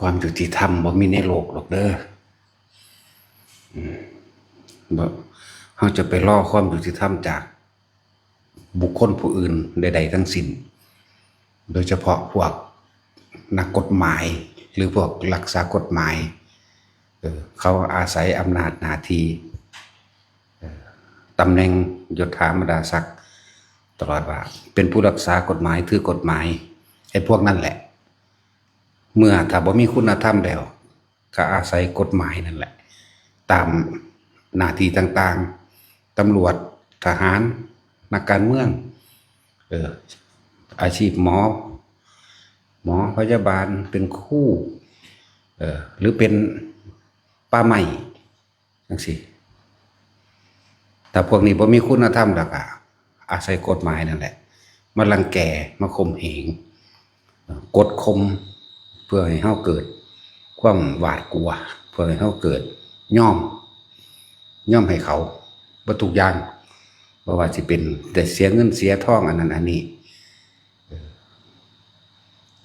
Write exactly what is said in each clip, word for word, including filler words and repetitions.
ความยุติธรรมบ่มีในโลกหรอกเด้อ อืม บ่ เราจะไปรอความยุติธรรมจากบุคคลผู้อื่นใดๆทั้งสิ้น โดยเฉพาะพวกนักกฎหมาย หรือพวกรักษากฎหมาย เออ เขาอาศัยอำนาจหน้าที่ เออ ตำแหน่งยศถาบรรดาศักดิ์ ตลอดว่าเป็นผู้รักษากฎหมาย ถือกฎหมาย ไอ้พวกนั่นแหละ เมื่อถ้าบ่มีคุณธรรมแล้ว ก็อาศัยกฎหมายนั่นแหละ ตามหน้าที่ต่างๆ ตำรวจ ทหาร นักการเมือง เออ อาชีพหมอ หมอพยาบาล เป็นครู เออ หรือเป็นป่าไม้ จังซี้ ถ้าพวกนี้บ่มีคุณธรรมแล้วก็อาศัยกฎหมายนั่นแหละ มารังแก มาข่มเหง กดข่ม เพื่อให้เราเกิดความหวาดกลัว เพื่อให้เราเกิดยอม ยอมให้เขาเบิดทุกอย่าง บ่ว่าสิเป็นแต่เสียเงินเสียทองอันนั้นอันนี้ เออ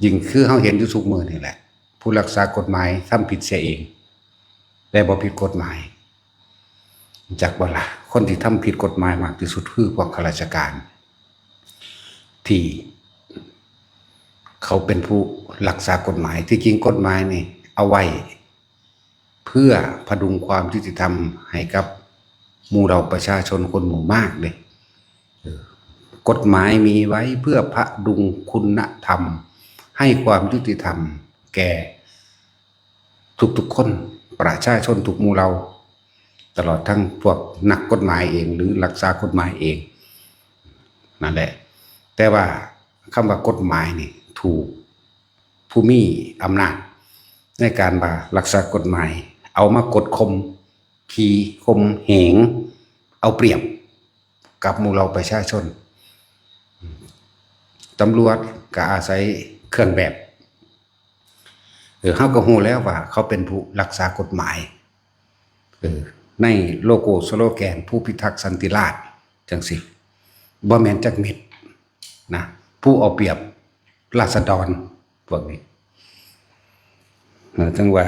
ยิ่งคือเราเห็นอยู่ทุกมื้อนี่แหละ ผู้รักษากฎหมายทำผิดเสียเอง แต่บ่ผิดกฎหมาย จักบ่ล่ะ คนที่ทำผิดกฎหมายมากที่สุดคือพวกข้าราชการ ที่เขาเป็นผู้รักษากฎหมาย ที่จริงกฎหมายนี่เอาไว้ เพื่อพดุงความยุติธรรมให้กับหมู่เราประชาชนคนหมู่มากเด้ เออ กฎหมายมีไว้เพื่อพดุงคุณธรรม ให้ความยุติธรรมแก่ทุกๆคน ประชาชนทุกหมู่เหล่า ตลอดทั้งพวกนักกฎหมายเอง หรือรักษากฎหมายเอง นั่นแหละ แต่ว่าคำว่ากฎหมายนี่ถูกผู้มีอำนาจในการว่ารักษากฎหมาย เอามากดข่ม ขี่ข่มเหง เอาเปรียบกับหมู่เหล่าประชาชน ตำรวจก็อาศัยเครื่องแบบ เออ เราก็รู้แล้วว่าเขาเป็นผู้รักษากฎหมาย เออ ในโลโก้สโลแกน ผู้พิทักษ์สันติราษฎร์ จังซี้ บ่แม่นจักเม็ดนะ ผู้เอาเปรียบราษฎร พวกนี้ เออ จังว่า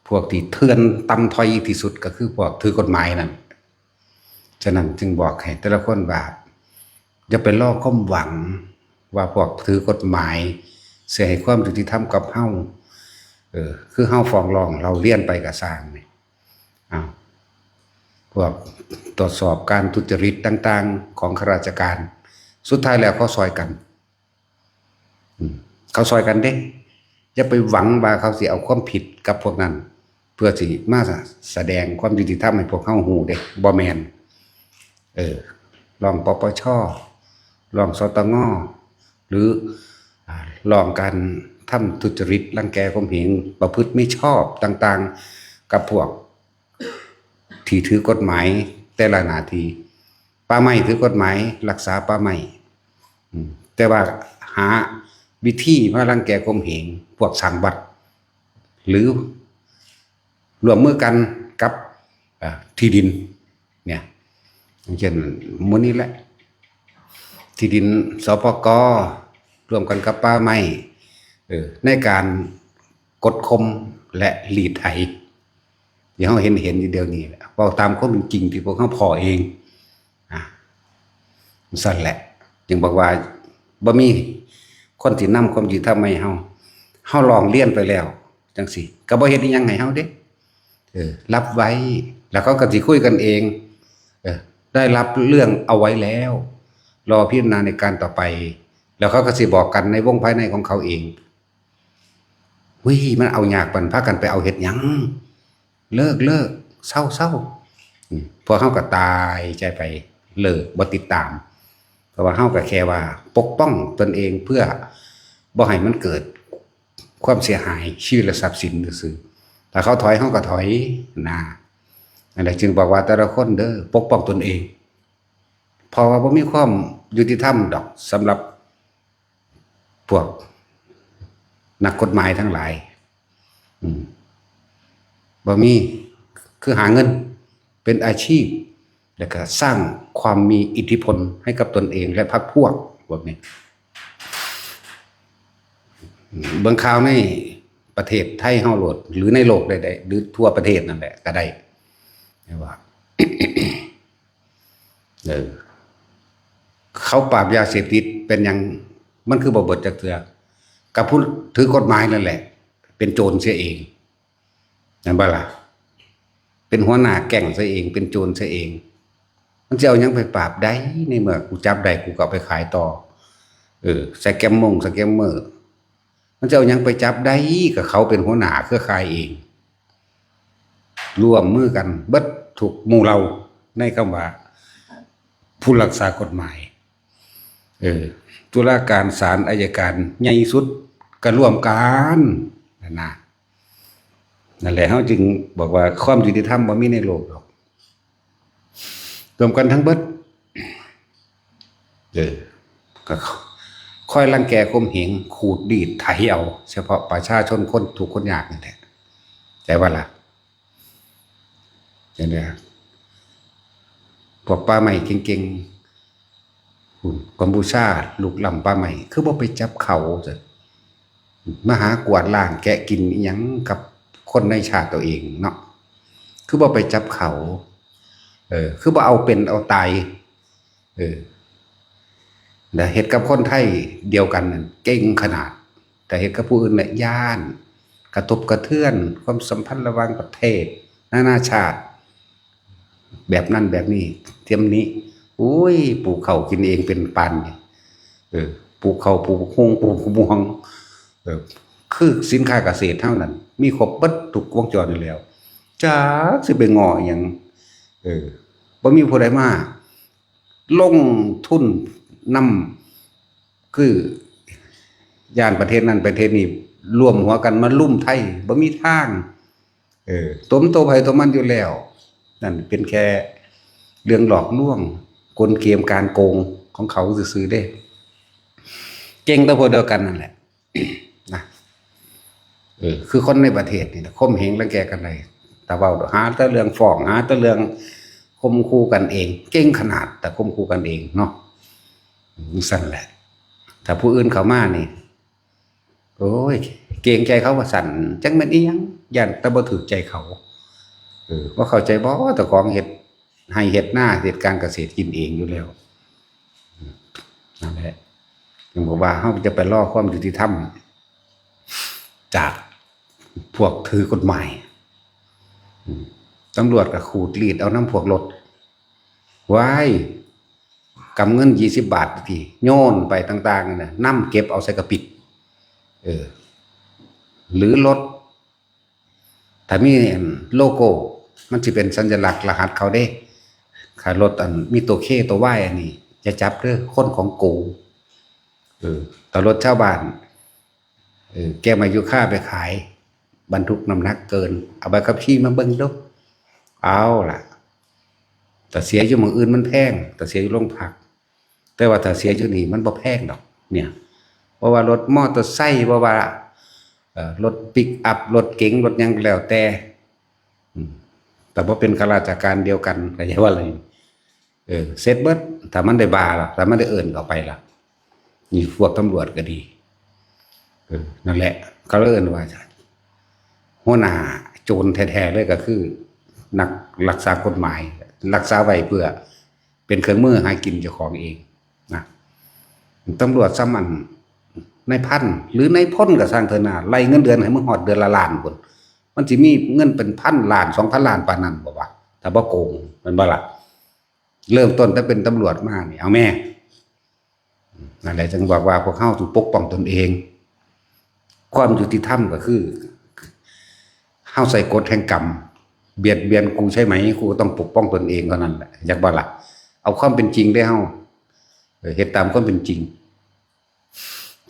พวกที่เถื่อนต่ำต้อยที่สุดก็คือพวกถือกฎหมายนั่น ฉะนั้นจึงบอกให้แต่ละคนว่า อย่าไปรอความหวังว่าพวกถือกฎหมายสิให้ความยุติธรรมกับเฮา เออ คือเฮาฟ้องร้องเล่าเรียนไปก็ซ่างนี่ อ้าว พวกตรวจสอบการทุจริตต่างๆของข้าราชการ สุดท้ายแล้วเขาซอยกัน อืม เขาซอยกันเด้ อย่าไปหวังว่าเขาสิเอาความผิดกับพวกนั้น เพื่อสิมาแสดงความยุติธรรมให้พวกเฮาฮู้เด้ บ่แม่น เออ ร้อง ปปช ร้อง สตง หรือ อ่า ร้องการทำทุจริต รังแกข่มเหง ประพฤติมิชอบต่างๆ กับพวกที่ถือกฎหมายแต่ละหน้าที่ ป่าไม้ถือกฎหมายรักษาป่าไม้ อืม แต่ว่าหาวิธีมารังแกข่มเหงพวกสร้างวัด หรือร่วมมือกันกับ อ่า ที่ดิน เนี่ย อย่างเช่นมื้อนี้แหละ ที่ดิน สปก ร่วมกันกับป่าไม้ เออ ในการกดข่มและรีดไถ ที่เฮาเห็นเห็นอยู่เดี๋ยวนี้แหละ เว้าตามความเป็นจริงที่พวกเฮาพ้อเอง อ่ะ ซั่นแหละ จึงบอกว่าบ่มีคนที่นำความยุติธรรมมาให้เฮา เฮาร้องเรียนไปแล้ว จังซี้ ก็บ่เฮ็ดอิหยังให้เฮาเด้ เออ รับไว้ แล้วเขาก็สิคุยกันเอง เออ ได้รับเรื่องเอาไว้แล้ว รอพิจารณาในการต่อไป แล้วเขาก็สิบอกกันในวงภายในของเขาเอง เฮ้ย มันเอายากปานพากันไปเอาเฮ็ดหยัง เลิก เลิก เซา เซา อืม พวกเฮาก็ตายใจไป เลิก บ่ติดตาม เพราะว่าเฮาก็แค่ว่าปกป้องตนเองเพื่อบ่ให้มันเกิดความเสียหายชีวิตและทรัพย์สินซื่อๆ ถ้าเขาถอยเฮาก็ถอยนะ นั่นแหละจึงบอกว่าแต่ละคนเด้อ ปกป้องตนเอง เพราะว่าบ่มีความยุติธรรมดอกสำหรับพวกนักกฎหมายทั้งหลาย อืม บ่มี คือหาเงินเป็นอาชีพ แล้วก็สร้างความมีอิทธิพลให้กับตนเองและพรรคพวก พวกนี้ อืม เบิ่งข่าวในประเทศไทยเฮาโลด หรือในโลกใดๆ หรือทั่วประเทศนั่นแหละก็ได้ ว่า เออ เขาปราบยาเสพติดเป็นหยัง มันคือบ่เบิดจักเทื่อ กับผู้ถือกฎหมายนั่นแหละ เป็นโจรเสียเอง แม่นบ่ล่ะ เป็นหัวหน้าแก๊งเสียเอง เป็นโจรเสียเอง มันจะเอาหยังไปปราบได้ ในเมื่อกูจับได้กูก็เอาไปขายต่อ เออ สแกมมง สแกมเมอร์ มันจะเอาหยังไปจับได้ ก็เขาเป็นหัวหน้าเครือข่ายเอง ร่วมมือกันเบิดทุกหมู่เหล่า ในคำว่าผู้รักษากฎหมาย เออ ตุลาการ ศาล อัยการ ใหญ่สุดก็ร่วมกัน นั่นนะ นั่นแหละ เฮาจึงบอกว่าความยุติธรรมบ่มีในโลกดอก รวมกันทั้งเบิด เออ ก็คอยรังแกข่มเหง ขูดรีดไถเอา เฉพาะประชาชนคนทุกข์คนยากนี่แหละ ใจว่าล่ะ เห็นไหมครับ พวกป่าไม้เก่งๆ กัมพูชา ลุกล้ำป่าไม้ คือบ่ไปจับเขาซะ มาหากวาดล้างแกะกินอิหยังกับคนในชาติตัวเองเนาะ คือบ่ไปจับเขา เออ คือบ่เอาเป็นเอาตาย เออ แต่เฮ็ดกับคนไทยเดียวกันนั่นเก่งขนาด แต่เฮ็ดกับผู้อื่นน่ะย้าน กระทบกระเทือนความสัมพันธ์ระหว่างประเทศ นานาชาติ แบบนั้นแบบนี้ เทียมนี้ โอ้ย ปลูกข้าวกินเองเป็นปานนี่ เออ ปลูกข้าว ปลูกฮวง ปลูกม่วง เออ คือสินค้าเกษตรเท่านั้น มีครบเบิดทุกวงจรอยู่แล้ว จักสิไปงออิหยัง เออ บ่มีผู้ใดมาลงทุนนำ คือย้านประเทศนั้นประเทศนี้รวมหัวกันมาลุมไทย บ่มีทาง เออ ตัวมันตัวไผตัวมันอยู่แล้ว นั่นเป็นแค่เรื่องหลอกลวง กลเกมการโกงของเขาซื่อๆเด้ เก่งแต่พวกเดียวกันนั่นแหละ นะ เออ คือคนในประเทศนี่นะ ข่มเหงรังแกกันได้ แต่เว้าหาแต่เรื่องฟ้อง หาแต่เรื่องข่มขู่กันเอง เก่งขนาด แต่ข่มขู่กันเองเนาะ จั่งซั้นแหละ ถ้าผู้อื่นเข้ามานี่ โอ้ย เกรงใจเขาว่าซั่น จักแม่นอิหยัง ย้านแต่บ่ถูกใจเขา เออ บ่เข้าใจบ่ เจ้าของเฮ็ดไฮ่เฮ็ดนา เฮ็ดการเกษตรกินเองอยู่แล้ว นั่นแหละ ยังบอกว่าเขาจะไปรอความยุติธรรม จากพวกถือกฎหมาย อืม ตำรวจก็ขูดรีดเอาน้ำพวกรถ ว้าย กำเงินยี่สิบบาทที่โยนไปต่างๆนั่นนะ นำเก็บเอาใส่กระปิด เออ หรือรถ ถ้ามีอันโลโก้ มันสิเป็นสัญลักษณ์รหัสเขาเด้ ถ้ารถอันมีตัวเคตัววายอันนี้ จะจับเด้อ คนของกู เออ แต่รถชาวบ้าน เออ แกมายูค่าไปขาย บรรทุกน้ำหนักเกิน เอาใบขับขี่มาเบิ่งดู เอาล่ะ แต่เสียอยู่หม่องอื่นมันแพง แต่เสียอยู่โรงพัก แต่ว่าถ้าเสียอยู่นี่มันบ่แพงดอก เนี่ย เพราะว่ารถมอเตอร์ไซค์ เพราะว่า เอ่อ รถปิกอัพ รถเก๋ง รถหยังก็แล้วแต่ อืม แต่บ่เป็นข้าราชการเดียวกัน ก็อย่าว่าเลย เออ เสร็จเบิด ถ้ามันได้บาล่ะ ถ้ามันได้เอิ้นเข้าไปล่ะ นี่พวกตำรวจก็ดี เออ นั่นแหละ เขาเลยเอิ้นว่า หัวหน้าโจรแท้ๆเลยก็คือ นักรักษากฎหมาย รักษาไว้เพื่อเป็นเครื่องมือหากินเจ้าของเองนะ ตำรวจซ้ำอัน นายพันหรือนายพลก็ซ่างเถอะนะ ไล่เงินเดือนให้มึงฮอดเดือนละล้านพุ้น มันสิมีเงินเป็นพันล้าน สองพันล้านปานนั้นบ่วะ ถ้าบ่โกง แม่นบ่ล่ะ เริ่มต้นแต่เป็นตำรวจมานี่ เอาแม่ นั่นแหละจึงบอกว่าพวกเฮาต้องปกป้องตนเอง ความยุติธรรมก็คือ เฮาใส่กฎแห่งกรรม เบียดเบียนกูใช่ไหม กูก็ต้องปกป้องตนเองเท่านั้นแหละ อยากบ่ล่ะ เอาความเป็นจริงได้เฮา เออ เฮ็ดตามความเป็นจริง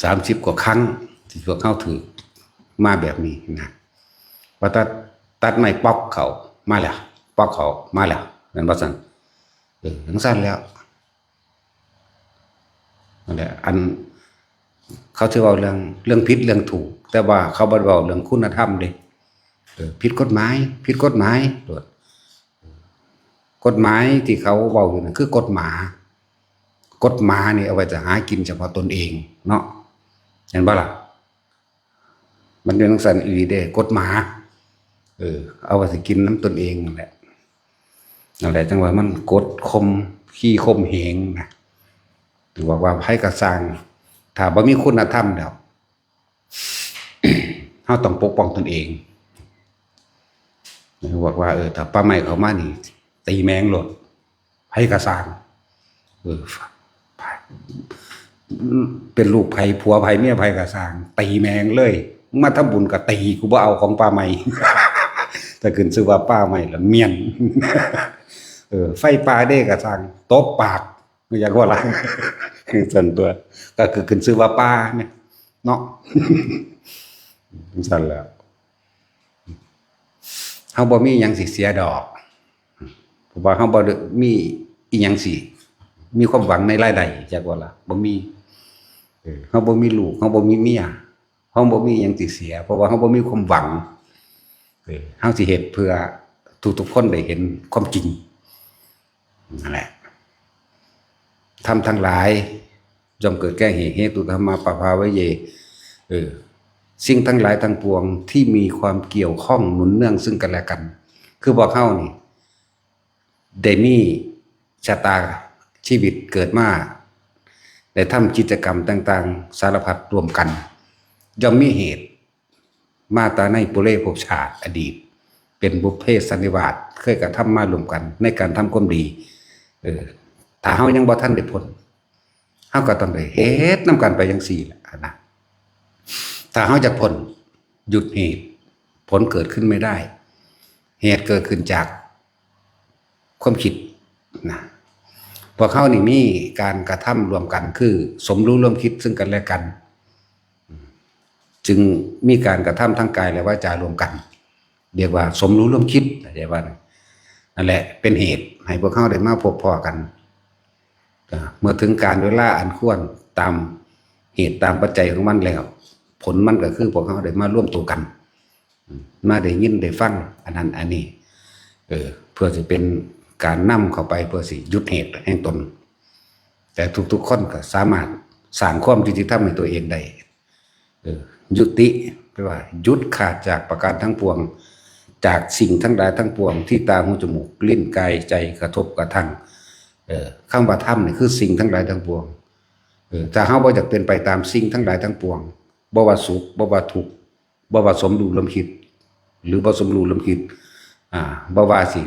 สามสิบกว่าครั้งที่พวกเฮาถืกมาแบบนี้นะ ว่าตัด ตัดไม้ป๊อกเขามาแล้ว ป๊อกเขามาแล้ว แม่นบ่ซั่น เออ จั่งซั่นแล้ว นั่นแหละ อัน เขาสิเว้าเรื่อง เรื่องผิดเรื่องถูก แต่ว่าเขาบ่ได้เว้าเรื่องคุณธรรมเด้ เออ ผิดกฎหมาย ผิดกฎหมายโลด กฎหมายที่เขาเว้าอยู่นั่นคือกฎหมา กฎหมานี่เอาไว้จะหากินเฉพาะตนเองเนาะ เห็นบ่ล่ะ มันเป็นจั่งซั้นอีหลีเด้ กฎหมา เออ เอาไว้สิกินนำตนเองนั่นแหละ นั่นแหละ จั่งว่ามันกดข่ม ขี้ข่มเหงนะ ถือว่า ว่าไผก็ซ่าง ถ้าบ่มีคุณธรรมแล้ว เฮาต้องปกป้องตนเอง บอกว่า เออ ถ้าป่าไม้เข้ามานี่ ตีแม่งโลด ไผก็ซ่าง เออ เป็นลูกไผ ผัวไผ เมียไผก็ซ่าง ตีแม่งเลย มาทำบุญก็ตี กูบ่เอาของป่าไม้ แต่ขึ้นชื่อว่าป่าไม้ละเมียน เออ ไฟป่าเด้ก็ซ่าง ตบปาก อยากว่าล่ะ คือส่วนตัว ก็คือขึ้นชื่อว่าป่าเนี่ย เนาะ ซั่นแหละ เฮาบ่มีหยังสิเสียดอก เพราะว่าเฮาบ่ได้มีอีหยังสิมีความหวังในรายได้ จักว่าล่ะ บ่มี เออ เฮาบ่มีลูก เฮาบ่มีเมีย เฮาบ่มีหยังสิเสีย เพราะว่าเฮาบ่มีความหวัง เออ เฮาสิเฮ็ดเพื่อทุกๆคนได้เห็นความจริง นั่นแหละ ธรรมทั้งหลาย ย่อมเกิดแก่เหตุ เหตุธรรมาปภาวิเย เออ สิ่งทั้งหลายทั้งปวงที่มีความเกี่ยวข้องหนุนเนื่องซึ่งกันและกัน คือพวกเฮานี่ ได้มีชะตาชีวิตเกิดมา ได้ทำกิจกรรมต่างๆ สารพัดร่วมกัน ย่อมมีเหตุ มาแต่ในปุเรภพชาติอดีต เป็นบุพเพสันนิวาส เคยกระทำมาร่วมกันในการทำความดี เออ ถ้าเฮายังบ่ทันได้พ้น เฮาก็ต้องได้เฮ็ดนำกันไปจั่งซี้แหละนะ ถ้าเฮาอยากพ้น หยุดเหตุ ผลเกิดขึ้นไม่ได้ เหตุเกิดขึ้นจากความคิดนะ พวกเฮานี่มีการกระทำร่วมกัน คือสมรู้ร่วมคิดซึ่งกันและกัน จึงมีการกระทำทั้งกายและวาจาร่วมกัน เรียกว่าสมรู้ร่วมคิด เข้าใจบ่ นั่นแหละเป็นเหตุให้พวกเฮาได้มาพบพ้อกัน อ่า เมื่อถึงกาลเวลาอันควร ตามเหตุตามปัจจัยของมันแล้ว ผลมันก็คือพวกเฮาได้มารวมตัวกัน อืม มาได้ยินได้ฟังอันนั้นอันนี้ เออ เพื่อสิเป็นการนำเข้าไปเพื่อสิหยุดเหตุแห่งตน แต่ทุกๆคนก็สามารถสร้างความยุติธรรมให้ตัวเองได้ เออ ยุติ แปลว่าหยุดขาดจากประการทั้งปวง จากสิ่งทั้งหลายทั้งปวงที่ตาหูจมูกลิ้นกายใจกระทบกระทั่ง เออ คำว่าธรรมนี่คือสิ่งทั้งหลายทั้งปวง เออ ถ้าเฮาบ่อยากเป็นไปตามสิ่งทั้งหลายทั้งปวง บ่ว่าสุข บ่ว่าทุกข์ บ่ว่าสมรู้ร่วมคิด หรือบ่สมรู้ร่วมคิด อ่า บ่ว่าสิ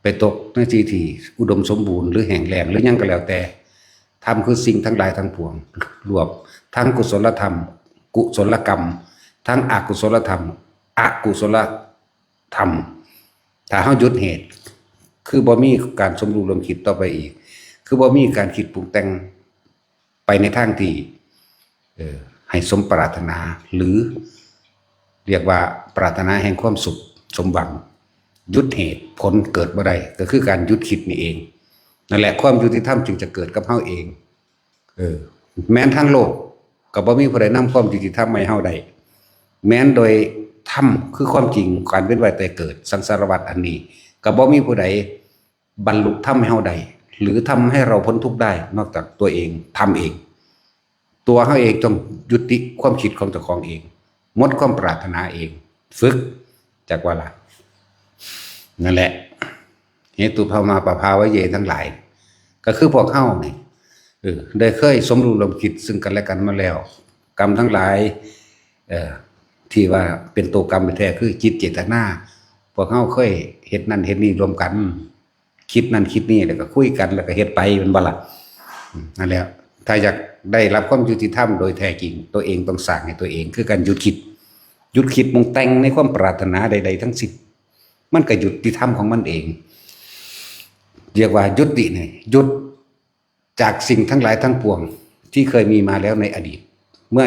ไปตกในที่ที่อุดมสมบูรณ์หรือแห้งแล้งหรือหยังก็แล้วแต่ ธรรมคือสิ่งทั้งหลายทั้งปวง รวมทั้งกุศลธรรม กุศลกรรม ทั้งอกุศลธรรม อกุศลธรรม ถ้าเฮาหยุดเหตุ คือบ่มีการสมรู้ร่วมคิดต่อไปอีก คือบ่มีการคิดปรุงแต่งไปในทางที่ เออ ให้สมปรารถนา หรือ เรียกว่าปรารถนาแห่งความสุขสมหวัง หยุดเหตุ ผลเกิดบ่ได้ ก็คือการหยุดคิดนี่เอง นั่นแหละความยุติธรรมจึงจะเกิดกับเฮาเอง เออ แม้นทั้งโลกก็บ่มีผู้ใดนำความยุติธรรมมาให้เฮาได้ แม้นโดยธรรมคือความจริง การเวียนว่ายตายเกิด สังสารวัฏอันนี้ ก็บ่มีผู้ใดบรรลุธรรมให้เฮาได้ หรือทำให้เราพ้นทุกข์ได้ นอกจากตัวเองทำเอง ตัวเฮาเองต้องยุติความคิดของเจ้าของเอง หมดความปรารถนาเอง ฝึก จักว่าล่ะ นั่นแหละ เหตุภาวนาปภาวะเยทั้งหลาย ก็คือพวกเฮานี่ เออ ได้เคยสมรู้ร่วมคิดซึ่งกันและกันมาแล้ว กรรมทั้งหลาย เอ่อ ที่ว่าเป็นตัวกรรมแท้คือจิตเจตนา พวกเฮาเคยเฮ็ดนั่นเฮ็ดนี่ร่วมกัน คิดนั่นคิดนี่ แล้วก็คุยกัน แล้วก็เฮ็ดไป แม่นบ่ล่ะ อืม นั่นแหละ ถ้าอยากได้รับความยุติธรรมโดยแท้จริง ตัวเองต้องสร้างให้ตัวเอง คือการหยุดคิด หยุดคิดปรุงแต่งในความปรารถนาใดๆทั้งสิ้น มันก็ยุติธรรมของมันเอง เรียกว่ายุตินี่ หยุดจากสิ่งทั้งหลายทั้งปวงที่เคยมีมาแล้วในอดีต เมื่อ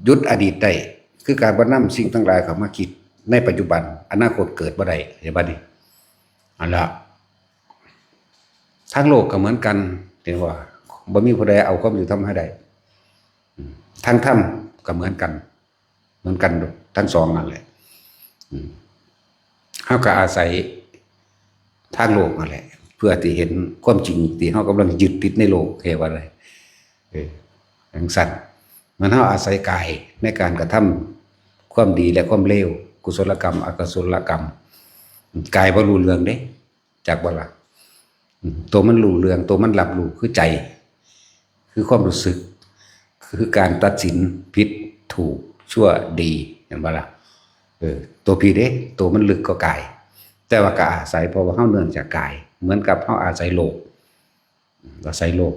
หยุดอดีตได้ คือการบ่นำสิ่งทั้งหลายเข้ามาคิดในปัจจุบัน อนาคตเกิดบ่ได้ เห็นบ่นี่ อันละ ทางโลกก็เหมือนกัน เห็นบ่ บ่มีผู้ใดเอาความยุติธรรมให้ได้ อืม ทางธรรมก็เหมือนกัน เหมือนกันทั้งสองนั่นแหละ อืม เฮาก็อาศัยทางโลกนั่นแหละ เพื่อที่เห็นความจริงที่เฮากำลังยึดติดในโลก เรียกว่าอะไร เออ จั่งซั้น มันเฮาอาศัยกายในการกระทำความดีและความเลว กุศลกรรม อกุศลกรรม กายบ่รู้เรื่องเด้ จักบ่ล่ะ อืม ตัวมันรู้เรื่อง ตัวมันรับรู้คือใจ คือความรู้สึก คือการตัดสินผิดถูกชั่วดี เห็นบ่ล่ะ เออ ตัวผิดเด้ ตัวมันลึกกว่ากาย แต่ว่าก็อาศัย เพราะว่าเฮาเนื่องจากกาย เหมือนกับเฮาอาศัยโลก อาศัยโลก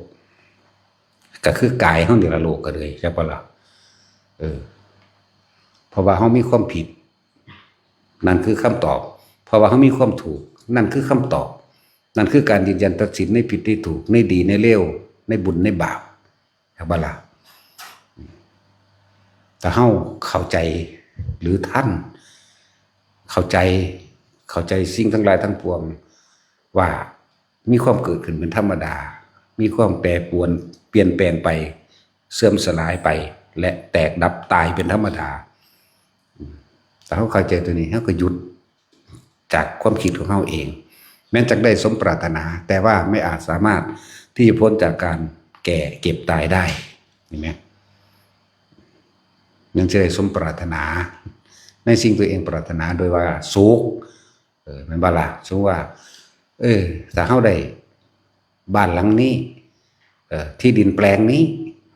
ก็คือกายเฮานี่ล่ะโลกก็เลย จักบ่ล่ะ เออ เพราะว่าเฮามีความผิด นั่นคือคำตอบ เพราะว่าเฮามีความถูก นั่นคือคำตอบ นั่นคือการยืนยันตัดสินในผิดในถูก ในดีในเลว ในบุญในบาป จักบ่ล่ะ ถ้าเฮาเข้าใจหรือทัน เข้าใจ เข้าใจสิ่งทั้งหลายทั้งปวง ว่ามีความเกิดขึ้นเป็นธรรมดา มีความแปรปรวน เปลี่ยนแปลงไป เสื่อมสลายไป และแตกดับตายเป็นธรรมดา ถ้าเฮาเข้าใจตัวนี้ เฮาก็หยุดจากความคิดของเฮาเอง แม้นจักได้สมปรารถนา แต่ว่าไม่อาจสามารถที่จะพ้นจากการแก่เจ็บตายได้ เห็นไหม แม้นจะได้สมปรารถนา ในสิ่งตัวเองปรารถนาโดยว่าสุข เออ แม่นบ่ล่ะ สมมุติว่า เออ ถ้าเฮาได้บ้านหลังนี้ เอ่อ ที่ดินแปลงนี้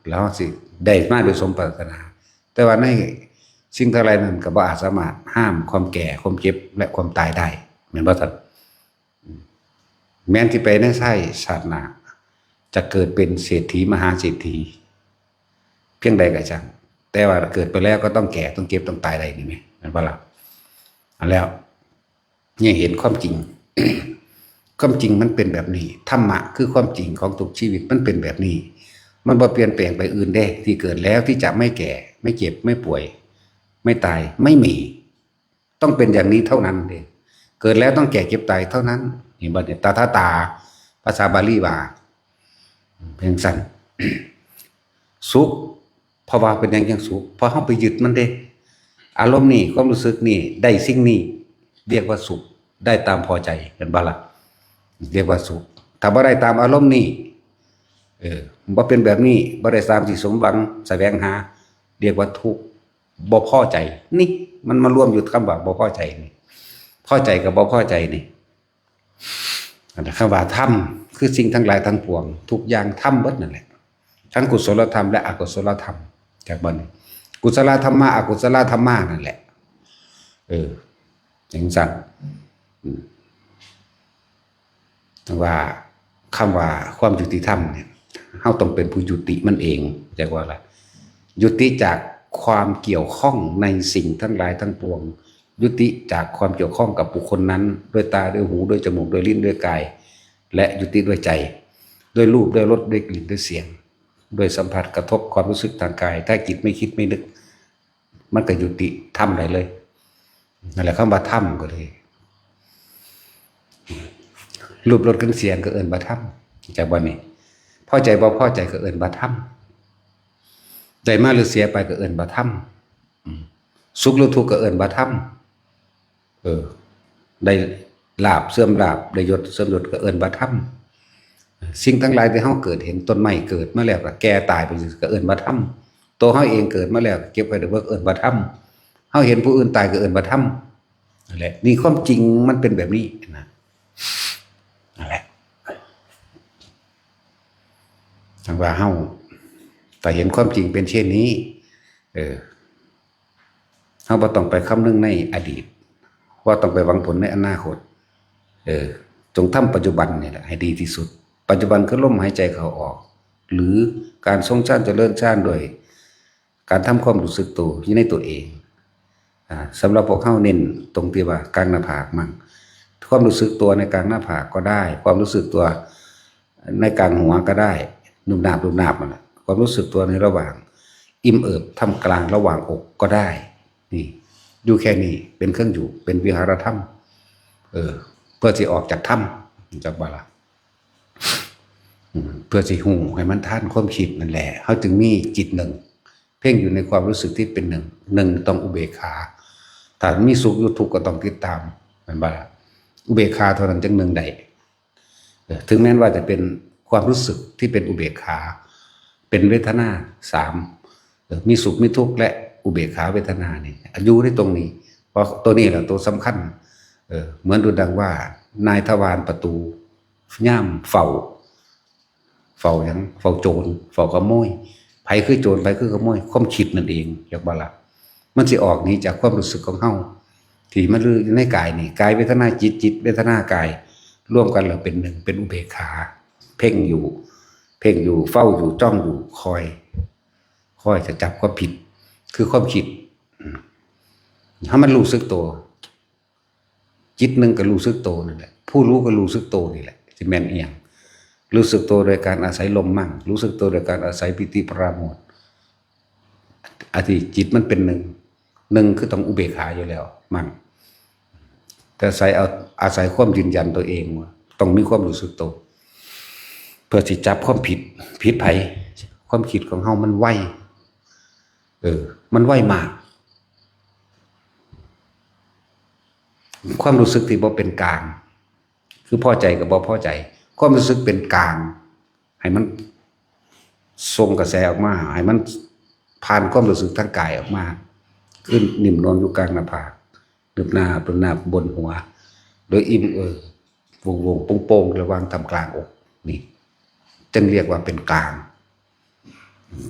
แล้วสิได้มาโดยสมปรารถนา แต่ว่าในสิ่งทั้งหลายนั้นก็บ่อาจสามารถห้ามความแก่ ความเจ็บ และความตายได้ แม่นบ่ท่าน แม้นที่ไปในชาติหน้า จะเกิดเป็นเศรษฐีมหาเศรษฐี เพียงใดก็ช่าง แต่ว่าเกิดไปแล้วก็ต้องแก่ ต้องเจ็บ ต้องตายได้นี่แหม แม่นบ่ล่ะ อันแล้ว เนี่ยเห็นความจริง ความจริงมันเป็นแบบนี้ ธรรมะคือความจริงของทุกชีวิตมันเป็นแบบนี้ มันบ่เปลี่ยนแปลงไปอื่นเด้ ที่เกิดแล้วที่จะไม่แก่ ไม่เจ็บ ไม่ป่วย ไม่ตาย ไม่มี ต้องเป็นอย่างนี้เท่านั้นเด้ เกิดแล้วต้องแก่เจ็บตายเท่านั้น เห็นบ่เนี่ย ตถาตา ภาษาบาลีว่า เป็นซั่น สุข เพราะว่าเป็นหยังจั่งสุข เพราะเฮาไปยึดมันเด้ อารมณ์นี่ ความรู้สึกนี่ ได้สิ่งนี้ เรียกว่าสุข ได้ตามพอใจ แม่นบ่ล่ะ เรียกว่าสุข ถ้าบ่ได้ตามอารมณ์นี่ เออ บ่เป็นแบบนี้ บ่ได้ตามที่สมหวังแสวงหา เรียกว่าทุกข์ บ่พอใจ นี่ มันมารวมอยู่คำว่าบ่พอใจนี่ พอใจกับบ่พอใจนี่ อันนั้นคำว่าธรรม คือสิ่งทั้งหลายทั้งปวง ทุกอย่างธรรมเบิดนั่นแหละ ทั้งกุศลธรรมและอกุศลธรรม จากบ่นี่ กุศลธรรมะ อกุศลธรรมะนั่นแหละ เออ จั่งซั้น อืม ว่า คำว่าความยุติธรรมเนี่ย เฮาต้องเป็นผู้ยุติมันเอง จักว่าล่ะ ยุติจากความเกี่ยวข้องในสิ่งทั้งหลายทั้งปวง ยุติจากความเกี่ยวข้องกับบุคคลนั้น ด้วยตา ด้วยหู ด้วยจมูก ด้วยลิ้น ด้วยกาย และยุติด้วยใจ ด้วยรูป ด้วยรส ด้วยกลิ่น ด้วยเสียง ด้วยสัมผัสกระทบความรู้สึกทางกาย ถ้าจิตไม่คิดไม่นึก มันก็ยุติธรรมได้เลย นั่นแหละคำว่าธรรมก็เลย รูปรสกลิ่นเสียงก็เอิ้นว่าธรรม จากบ่นี่ พอใจบ่พอใจก็เอิ้นว่าธรรม ได้มาหรือเสียไปก็เอิ้นว่าธรรม อืม สุขหรือทุกข์ก็เอิ้นว่าธรรม เออ ได้ลาภเสื่อมลาภ ได้ยศเสื่อมยศก็เอิ้นว่าธรรม สิ่งทั้งหลายที่เฮาเกิดเห็น ต้นไม้เกิดมาแล้วก็แก่ตายไปก็เอิ้นว่าธรรม ตัวเฮาเองเกิดมาแล้วก็เจ็บไข้ได้ป่วยก็เอิ้นว่าธรรม เฮาเห็นผู้อื่นตายก็เอิ้นว่าธรรม นั่นแหละ นี่ความจริงมันเป็นแบบนี้นะ นั่นแหละ ถ้าว่าเฮา ถ้าเห็นความจริงเป็นเช่นนี้ เออ เฮาบ่ต้องไปคำนึงในอดีต บ่ต้องไปหวังผลในอนาคต เออ จงทำปัจจุบันนี่แหละให้ดีที่สุด ปัจจุบันคือลมหายใจเข้าออก หรือการทรงฌานเจริญฌานโดยการทำความรู้สึกตัวอยู่ในตัวเอง อ่า สำหรับพวกเฮาเน้นตรงที่ว่ากลางหน้าผากมั่ง ความรู้สึกตัวในกลางหน้าผากก็ได้ ความรู้สึกตัวในกลางหัวก็ได้ นุบนาบนุบนาบนั่นแหละ ความรู้สึกตัวในระหว่างอิ่มเอิบท่ามกลางระหว่างอกก็ได้ นี่ อยู่แค่นี้เป็นเครื่องอยู่ เป็นวิหารธรรม เออ เพื่อสิออกจากถ้ำ จากบ่ล่ะ อืม เพื่อสิฮู้ให้มันทันความคิดนั่นแหละ เฮาจึงมีจิตหนึ่ง เพ่งอยู่ในความรู้สึกที่เป็นหนึ่ง หนึ่งต้องอุเบกขา ถ้ามีสุขอยู่ทุกข์ก็ต้องติดตาม แม่นบ่ล่ะ อุเบกขาเท่านั้นจั่งหนึ่งได้ เออ ถึงแม้ว่าจะเป็นความรู้สึกที่เป็นอุเบกขา เป็นเวทนาสาม เออ มีสุขมีทุกข์และอุเบกขาเวทนานี่ อยู่ในตรงนี้ เพราะตัวนี้แหละตัวสำคัญ เออ เหมือนดูดังว่า นายทวารประตู ย่ามเฝ้า เฝ้าหยัง เฝ้าโจร เฝ้าขโมย ไผคือโจร ไผคือขโมย ความคิดนั่นเอง จักบ่ล่ะ มันสิออกหนีจากความรู้สึกของเฮา ที่มันอยู่ในกายนี่ กายเวทนาจิต จิตเวทนากาย รวมกันแล้วเป็นหนึ่ง เป็นอุเบกขา เพ่งอยู่ เพ่งอยู่ เฝ้าอยู่ จ้องอยู่ คอย คอยจะจับความผิด คือความคิด อืม ให้มันรู้สึกตัว จิตหนึ่งก็รู้สึกตัวนั่นแหละ ผู้รู้ก็รู้สึกตัวนี่แหละ สิแม่นอีหยัง รู้สึกตัวโดยการอาศัยลมมั่ง รู้สึกตัวโดยการอาศัยปีติปราโมทย์ อันที่จิตมันเป็นหนึ่ง หนึ่งคือต้องอุเบกขาอยู่แล้วมั่ง แต่อาศัยเอา อาศัยความยืนยันตัวเองว่าต้องมีความรู้สึกตัว เพื่อสิจับความผิด ผิดไผ ความคิดของเฮามันไว เออ มันไวมาก ความรู้สึกที่บ่เป็นกลาง คือพอใจกับบ่พอใจ ความรู้สึกเป็นกลาง ให้มันส่งกระแสออกมา ให้มันผ่านความรู้สึกทางกายออกมา คือนิ่มนวลอยู่กลางหน้าผาก นึบหน้า บนหน้า บนหัว โดยอิ่มเอิบ โปร่งๆ โปร่งๆ ระหว่างท่ามกลางอก นี่ จึงเรียกว่าเป็นกลาง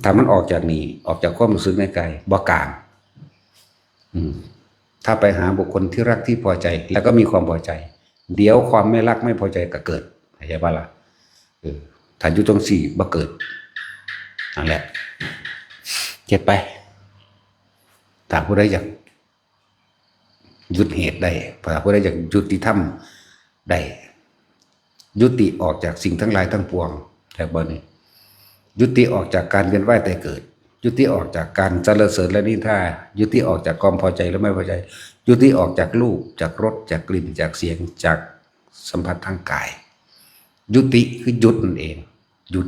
ถ้ามันออกจากนี่ ออกจากความรู้สึกในกาย บ่กลาง อืม ถ้าไปหาบุคคลที่รักที่พอใจ แล้วก็มีความพอใจ เดี๋ยวความไม่รักไม่พอใจก็เกิด เข้าใจบ่ล่ะ เออ ถ้าอยู่จั่งซี้บ่เกิด นั่นแหละ เฮ็ดไป ถ้าผู้ใดอยาก หยุดเหตุได้ ถ้าผู้ใดอยากยุติธรรมได้ ยุติออกจากสิ่งทั้งหลายทั้งปวง แต่บ่นี่ ยุติออกจากการเวียนว่ายตายเกิด ยุติออกจากการสรรเสริญและนินทา ยุติออกจากความพอใจและไม่พอใจ ยุติออกจากรูป จากรส จากกลิ่น จากเสียง จากสัมผัสทางกาย ยุติคือหยุดนั่นเอง หยุด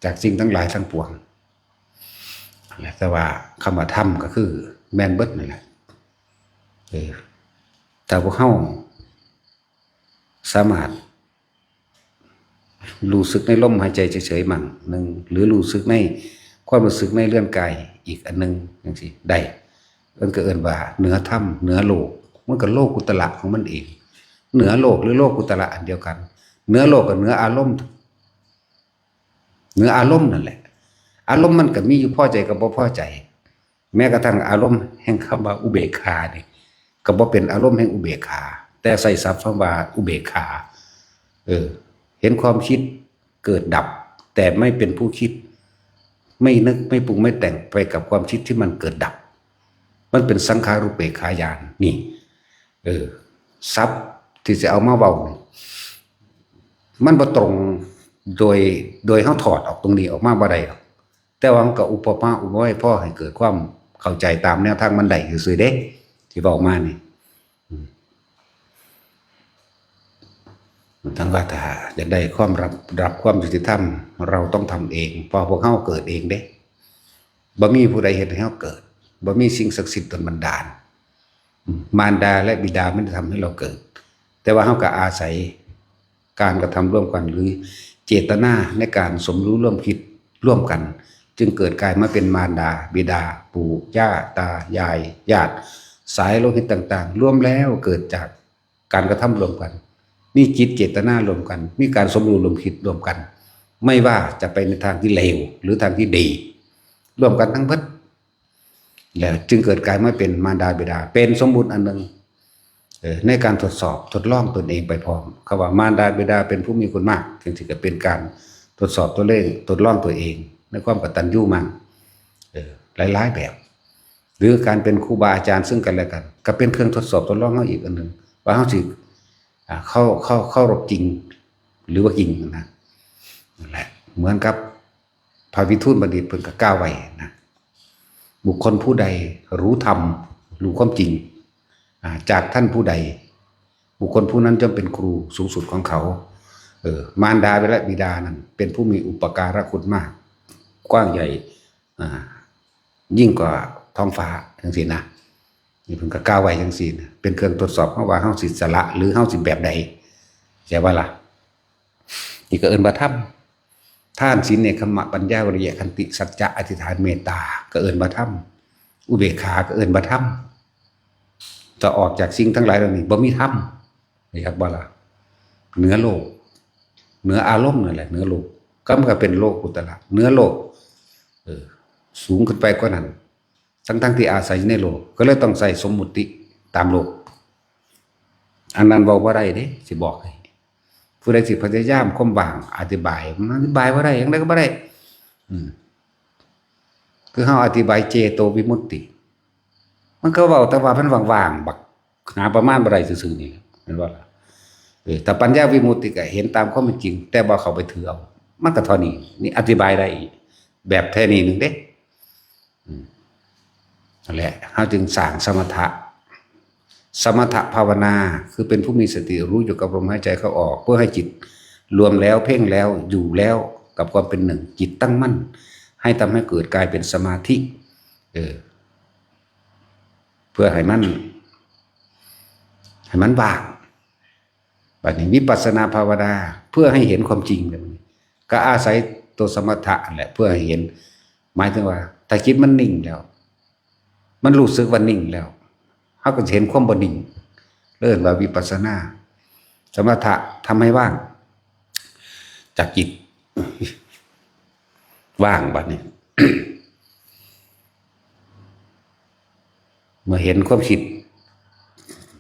จากสิ่งทั้งหลายทั้งปวง แต่ว่าคำว่าธรรมก็คือแม่นเบิดนั่นแหละ เออ ถ้าพวกเฮาสามารถรู้สึกในลมหายใจเฉยๆมั่งหนึ่ง หรือรู้สึกในความรู้สึกในเรือนกายอีกอันหนึ่งจั่งซี้ได้ เอิ้นก็เอิ้นว่าเหนือธรรม เหนือโลก มันก็โลกุตตระของมันเอง เหนือโลกหรือโลกุตตระอันเดียวกัน เหนือโลกกับเหนืออารมณ์ เหนืออารมณ์นั่นแหละ อารมณ์มันก็มีอยู่พอใจกับบ่พอใจ แม้กระทั่งอารมณ์แห่งคำว่าอุเบกขานี่ ก็บ่เป็นอารมณ์แห่งอุเบกขา แต่ใส่ศัพท์คำว่าอุเบกขา เออ เห็นความคิดเกิดดับ แต่ไม่เป็นผู้คิด ไม่นึกไม่ปรุงไม่แต่งไปกับความคิดที่มันเกิดดับ มันเป็นสังขารุปเปกขาญาณนี่ เออ ศัพท์ที่จะเอามาเว้านี่ มันบ่ตรง โดย โดยเฮาถอดออกตรงนี้ออกมาบ่ได้หรอก แต่ว่ามันก็อุปมาอุปไมยพอให้เกิดความเข้าใจตามแนวทางมันได้ซื่อๆเด้ ที่เว้ามานี่ อืม ทั้งว่าถ้าอยากได้ความรับ รับความยุติธรรม เราต้องทำเอง เพราะพวกเฮาเกิดเองเด้ บ่มีผู้ใดเฮ็ดให้เฮาเกิด บ่มีสิ่งศักดิ์สิทธิ์ดลบันดาล มารดาและบิดาไม่ได้ทำให้เราเกิด แต่ว่าเฮาก็อาศัยการกระทำร่วมกัน หรือเจตนาในการสมรู้ร่วมคิดร่วมกัน จึงเกิดกลายมาเป็นมารดา บิดา ปู่ ย่า ตา ยาย ญาติ สายโลหิตต่างๆ รวมแล้วเกิดจากการกระทำร่วมกัน มีจิตเจตนาร่วมกัน มีการสมรู้ร่วมคิดร่วมกัน ไม่ว่าจะไปในทางที่เลวหรือทางที่ดี ร่วมกันทั้งเบิด แล้วจึงเกิดกลายมาเป็นมารดาบิดา เป็นสมมุติอันหนึ่ง เอ่อ ในการทดสอบทดลองตนเองไปพร้อม คำว่ามารดาบิดาเป็นผู้มีคุณมาก จึงถือเป็นการทดสอบตัวเอง ทดลองตัวเอง ในความกตัญญูมั่ง เอ่อ หลายๆแบบ หรือการเป็นครูบาอาจารย์ซึ่งกันและกัน ก็เป็นเครื่องทดสอบทดลองเฮาอีกอันหนึ่ง ว่าเฮาสิ อ่า เข้า เข้า เคารพจริง หรือว่าจริงนะ นั่นแหละ เหมือนกับพระวิทูลบัณฑิตเพิ่นก็กล่าวไว้นะ บุคคลผู้ใดรู้ธรรม รู้ความจริง อ่า จากท่านผู้ใด บุคคลผู้นั้นย่อมเป็นครูสูงสุดของเขา เออ มารดาและบิดานั้นเป็นผู้มีอุปการะคุณมาก กว้างใหญ่ อ่า ยิ่งกว่าท้องฟ้าจังซี่นะ นี่เพิ่นก็กล่าวไว้จังซี่นะ เป็นเครื่องทดสอบเฮาว่าเฮาสิสละหรือเฮาสิแบบใด ใช่บ่ล่ะ นี่ก็เอิ้นว่าธรรม ทาน ศีล เนกขัมมะ ปัญญา วิริยะ ขันติ สัจจะ อธิษฐาน เมตตา ก็เอิ้นว่าธรรม อุเบกขาก็เอิ้นว่าธรรม จะออกจากสิ่งทั้งหลายเหล่านี้บ่มีธรรม อยากบ่ล่ะ เหนือโลก เหนืออารมณ์นั่นแหละ เหนือโลก ก็มันก็เป็นโลกุตตระ เหนือโลก เออ สูงขึ้นไปกว่านั้น ทั้งๆที่อาศัยอยู่ในโลก ก็เลยต้องใส่สมมุติตามโลก อันนั้นเว้าบ่ได้เด้ สิบอกให้ ผู้ใดสิพยายามความว่างอธิบาย มันอธิบายบ่ได้ จั่งใดก็บ่ได้ อืม คือเฮาอธิบายเจโตวิมุตติ มันก็เว้าแต่ว่ามันว่างๆ บักหาประมาณบ่ได้ซื่อๆ นี่แหละ แม่นบ่ล่ะ เออ ถ้าปัญญาวิมุตติก็เห็นตามความเป็นจริง แต่บ่เข้าไปถือเอา มันก็เท่านี้ นี่อธิบายได้อีก แบบแค่นี้หนึ่งเด้ อืม นั่นแหละ เฮาจึงสร้างสมถะ สมถะภาวนา คือเป็นผู้มีสติรู้อยู่กับลมหายใจเข้าออก เพื่อให้จิตรวมแล้ว เพ่งแล้ว อยู่แล้ว กับความเป็นหนึ่ง จิตตั้งมั่น ให้ทำให้เกิดกลายเป็นสมาธิ เออ เพื่อให้มัน ให้มันว่าง บัดนี้วิปัสสนาภาวนา เพื่อให้เห็นความจริง ก็อาศัยตัวสมถะนั่นแหละ เพื่อให้เห็น หมายถึงว่า ถ้าจิตมันนิ่งแล้ว มันรู้สึกว่านิ่งแล้ว เฮาก็จะเห็นความบ่นิ่ง เรียกว่าวิปัสสนา สมถะทำให้ว่าง จากจิต ว่างบัดนี้ เมื่อเห็นความคิด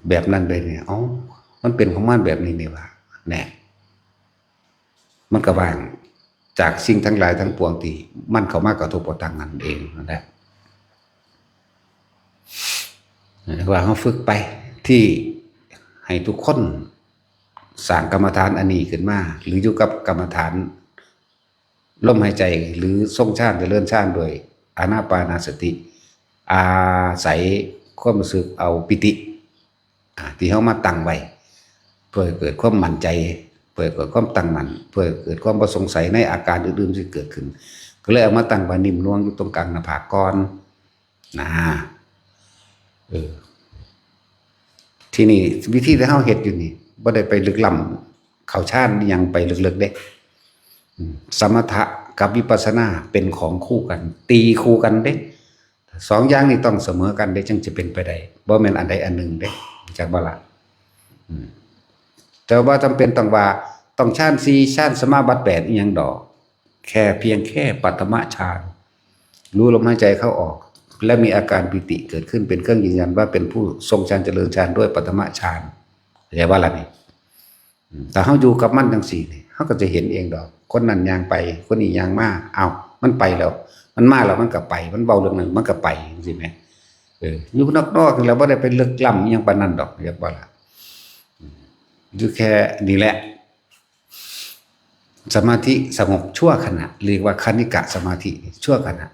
แบบนั้นเลยเนี่ย เอ้า มันเป็นของมันแบบนี้นี่หว่า แน่ มันก็ว่างจากสิ่งทั้งหลายทั้งปวงที่มันเข้ามากระทบกระทั่งนั่นเองนั่นแหละ ว่าเฮาฝึกไป ที่ให้ทุกคนสร้างกรรมฐานอันนี้ขึ้นมา หรืออยู่กับกรรมฐาน ลมหายใจ หรือทรงฌาน เจริญฌานโดยอานาปานสติ อาศัยความรู้สึกเอาปีติ อ่า ที่เฮามาตั้งไว้ เพื่อให้เกิดความมั่นใจ เพื่อให้เกิดความตั้งมั่น เพื่อให้เกิดความบ่สงสัยในอาการอื่นๆที่เกิดขึ้น ก็เลยเอามาตั้งไว้นิ่มนวลอยู่ตรงกลางหน้าผากก่อน นะ เออ ทีนี้วิธีที่เฮาเฮ็ดอยู่นี่ บ่ได้ไปลึกล้ำเข้าฌานอิหยังไปลึกๆเด้ อืม สมถะกับวิปัสสนาเป็นของคู่กัน ตีคู่กันเด้ สองอย่างนี้ต้องเสมอกันเด้ จั่งจะเป็นไปได้ บ่แม่นอันใดอันหนึ่งเด้ จักบ่ล่ะ อืม แต่ว่าจำเป็นต้องว่า ต้องฌานสี่ ฌานสมาบัติแปดอิหยังดอก แค่เพียงแค่ปฐมฌาน รู้ลมหายใจเข้าออก และมีอาการปีติเกิดขึ้นเป็นเครื่องยืนยันว่าเป็นผู้ทรงฌานเจริญฌานด้วยปฐมฌาน เข้าใจว่าล่ะนี่ อืม ถ้าเฮาอยู่กับมันจั่งซี้นี่ เฮาก็จะเห็นเองดอก คนนั้นย่างไป คนนี้ย่างมา เอ้า มันไปแล้ว มันมาแล้วมันก็ไป มันเว้าเรื่องนั้นมันก็ไปจั่งซี้แหม เออ อยู่นอกๆนี่แหละ บ่ได้ไปลึกล้ำอิหยังปานนั้นดอก เรียกว่าล่ะ อืม อยู่แค่นี้แหละ สมาธิสงบชั่วขณะ เรียกว่าคณิกะสมาธิ ชั่วขณะ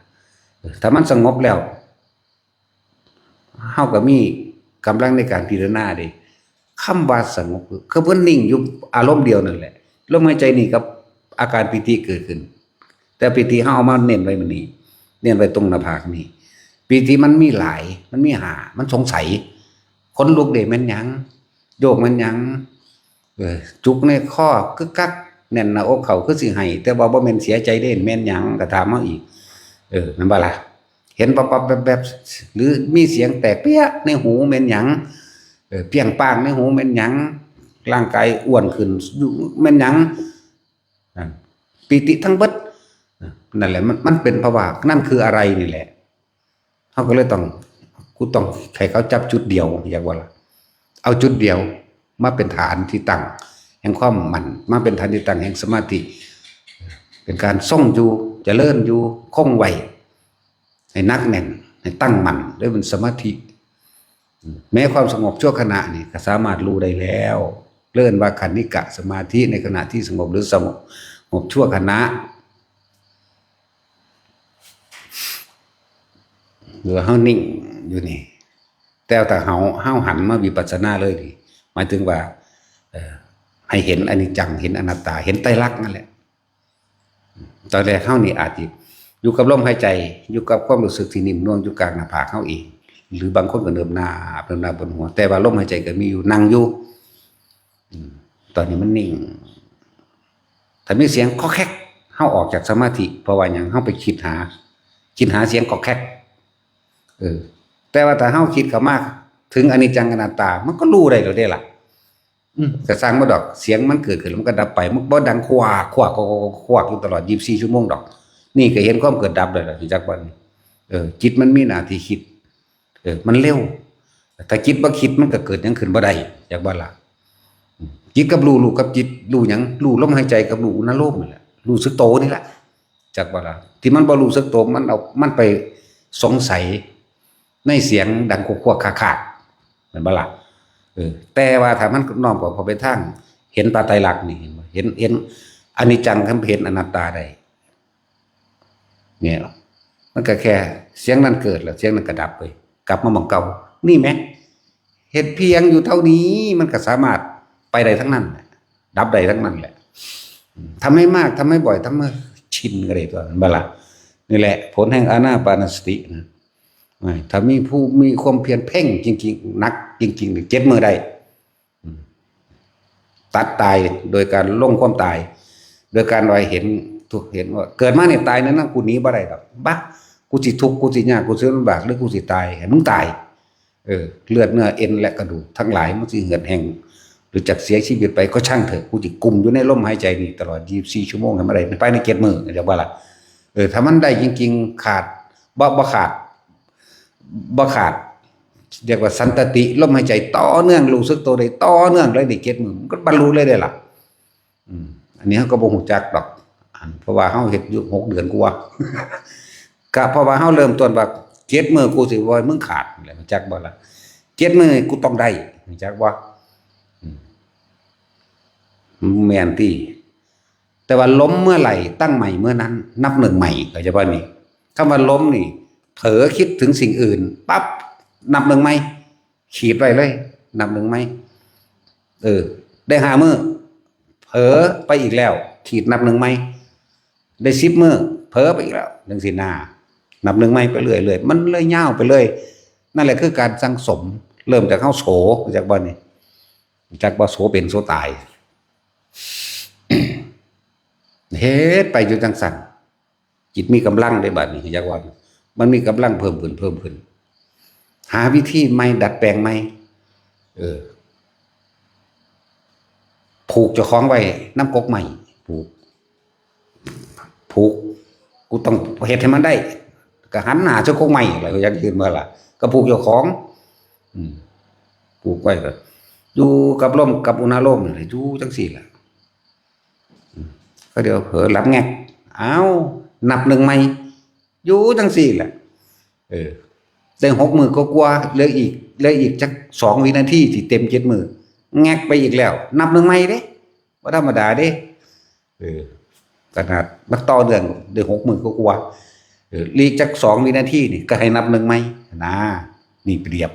เออ ถ้ามันสงบแล้ว เฮาก็มีกำลังในการพิจารณาเด้ คำว่าสงบ คือเพิ่นนิ่งอยู่อารมณ์เดียวนั่นแหละ ลมหายใจนี่กับอาการปีติเกิดขึ้น แต่ปีติเฮาเอามาเน้นไว้มื้อนี้ เน้นไว้ตรงหน้าผากนี่ ปีติมันมีหลาย มันมีห้า มันสงสัย ขนลุกเด้ แม่นหยัง โยกแม่นหยัง เออ จุกในคอ กึกกัก แน่นหน้าอกเข้า คือสิไห้ แต่ว่าบ่แม่นเสียใจเด้ แม่นหยัง ก็ถามเฮาอีก เออ แม่นบ่ล่ะ เห็นปับๆแวบๆ หรือมีเสียงแตกเปี้ยในหูแม่นหยัง เออ เปี้ยงป้างในหูแม่นหยัง ร่างกายอ้วนขึ้นอยู่แม่นหยัง นั่น ปีติทั้งเบิด นั่นแหละ มัน มันเป็นภาวะ นั่นคืออะไรนี่แหละ เฮาก็เลยต้อง กูต้องให้เขาจับจุดเดียว อยากว่าล่ะ เอาจุดเดียวมาเป็นฐานที่ตั้งแห่งความมั่น มาเป็นฐานที่ตั้งแห่งสมาธิ เป็นการทรงอยู่ เจริญอยู่ คงไว้ ให้หนักแน่น ให้ตั้งมั่น ด้วยเป็นสมาธิ แม้ความสงบชั่วขณะนี่ก็สามารถรู้ได้แล้ว เรียกว่าคณิกะสมาธิ ในขณะที่สงบหรือสงบ สงบชั่วขณะ หรือเฮานิ่งอยู่นี่ แต่ถ้าเฮา เฮาหันมาวิปัสสนาเลยนี่ หมายถึงว่า เอ่อ ให้เห็นอนิจจัง เห็นอนัตตา เห็นไตรลักษณ์นั่นแหละ ตอนแรกเฮานี่อาจสิอยู่กับลมหายใจ อยู่กับความรู้สึกที่นิ่มนวลอยู่กลางหน้าผากเฮาเอง หรือบางคนก็เนิบนาบ เนิบนาบบนหัว แต่ว่าลมหายใจก็มีอยู่ นั่งอยู่ อืม ตอนนี้มันนิ่ง ถ้ามีเสียงคอกแคก เฮาออกจากสมาธิ เพราะว่าหยัง เฮาไปคิดหา คิดหาเสียงคอกแคก เออ แต่ว่าถ้าเฮาคิดเข้ามาถึงอนิจจังอนัตตา มันก็รู้ได้แล้วเด้ล่ะ อืม ก็ซ่างมันดอก เสียงมันเกิดขึ้นแล้วมันก็ดับไป มันบ่ดังขวาก ขวาก ขวาก ขวากอยู่ตลอดยี่สิบสี่ชั่วโมงดอก นี่ก็เห็นความเกิดดับเลยล่ะ รู้จักบ่นี่ เออ จิตมันมีหน้าที่คิด เออ มันเร็ว ถ้าจิตบ่คิดมันก็เกิดหยังขึ้นบ่ได้ จักบ่ล่ะ อืม จิตกับรู้ รู้กับจิต รู้หยัง รู้ลมหายใจกับรู้อุณาโลมนี่แหละ รู้สึกโตนี่แหละ จักบ่ล่ะ ที่มันบ่รู้สึกโต มันเอา มันไปสงสัยในเสียงดังขวากๆ คากๆ แม่นบ่ล่ะ เออ แต่ว่าถ้ามันน้อมเข้าไปทาง เห็นพระไตรลักษณ์นี่ เห็นบ่ เห็น เห็นอนิจจัง กับเห็นอนัตตาได้ เนี่ย มันก็แค่เสียงนั้นเกิดแล้ว เสียงนั้นก็ดับไป กลับมาหม่องเก่า นี่แหม เฮ็ดเพียงอยู่เท่านี้ มันก็สามารถไปได้ทั้งนั้นแหละ ดับได้ทั้งนั้นแหละ ทำให้มาก ทำให้บ่อย ทำให้ชินก็ได้ตัว แม่นบ่ล่ะ นี่แหละ ผลแห่งอานาปานสตินะ ถ้ามีผู้มีความเพียรเพ่งจริงๆ หนักจริงๆ นี่ เจ็ดมื้อได้ อืม ตัดตายโดยการลงความตาย โดยการว่าเห็นทุกข์ เห็นว่าเกิดมานี่ตายนั่นนะ กูหนีบ่ได้ดอก บะ กูสิทุกข์ กูสิยาก กูสิลำบาก หรือกูสิตาย ให้มึงตาย เออ เลือดเนื้อเอ็นและกระดูกทั้งหลายมันสิเหือดแห้ง หรือจักเสียชีวิตไปก็ช่างเถอะ กูสิกุมอยู่ในลมหายใจนี่ตลอดยี่สิบสี่ชั่วโมงให้มันได้ภายในเจ็ดมื้อ เรียกว่าล่ะ เออ ถ้ามันได้จริงๆ ขาด บ่ บ่ขาด บ่ขาด เรียกว่าสันตติ ลมหายใจต่อเนื่อง รู้สึกตัวได้ต่อเนื่องเลย ได้เจ็ดมื้อ มันก็บรรลุเลยเด้ล่ะ อืม อันนี้เฮาก็บ่ฮู้จักดอก อัน เพราะว่าเฮาเฮ็ดอยู่หกเดือนกว่า ก็เพราะว่าเฮาเริ่มต้นว่า เจ็ดมื้อกูสิบ่ให้มึงขาด แล้วรู้จักบ่ล่ะ เจ็ดมื้อกูต้องได้ รู้จักบ่ อืม แม่นติ แต่ว่าล้มเมื่อไหร่ตั้งใหม่เมื่อนั้น นับหนึ่งใหม่ เข้าใจบ่นี่ คำว่าล้มนี่ เผลอคิดถึงสิ่งอื่นปั๊บ นับหนึ่งใหม่ ขีดไว้เลย นับหนึ่งใหม่ เออ ได้ห้ามื้อ เผลอไปอีกแล้ว ขีดนับหนึ่งใหม่ ได้สิบมื้อ เผลอไปอีกแล้ว จั่งซี้นะ นับหนึ่งใหม่ไปเรื่อยๆ มันเลยยาวไปเลย นั่นแหละคือการสั่งสม เริ่มจากเฮาโส รู้จักบ่นี่ รู้จักบ่ โสเป็นโสตาย เฮ็ดไปอยู่จั่งซั้น จิตมีกำลังได้บัดนี้ รู้จักว่า มันมีกำลังเพิ่มขึ้น เพิ่มขึ้น หาวิธีใหม่ ดัดแปลงใหม่ เออ ผูกเจ้าของไว้นำกกไม้ ผูก ผูก กูต้องเฮ็ดให้มันได้ ก็หันหน้าใส่กกไม้ล่ะ อยากเห็นบ่ล่ะ ก็ผูกเจ้าของ อืม ผูกไว้ก็ อยู่กับลมกับอุณาโลมนี่แหละ อยู่จังซี่ล่ะ อืม ก็เดี๋ยวเผลอหลับแงก อ้าว นับหนึ่งใหม่ อยู่จังซี่ล่ะ เออ ได้หกมื้อกว่าๆ เหลืออีก เหลืออีกจักสองวินาทีสิเต็มเจ็ดมื้อ แงกไปอีกแล้ว นับหนึ่งใหม่เด้ บ่ธรรมดาเด้ เออ ขนาดมันต่อเนื่องได้หกมื้อกว่าๆ เออ เหลืออีกจักสองวินาทีนี่ก็ให้นับหนึ่งใหม่นะ นี่เปรียบ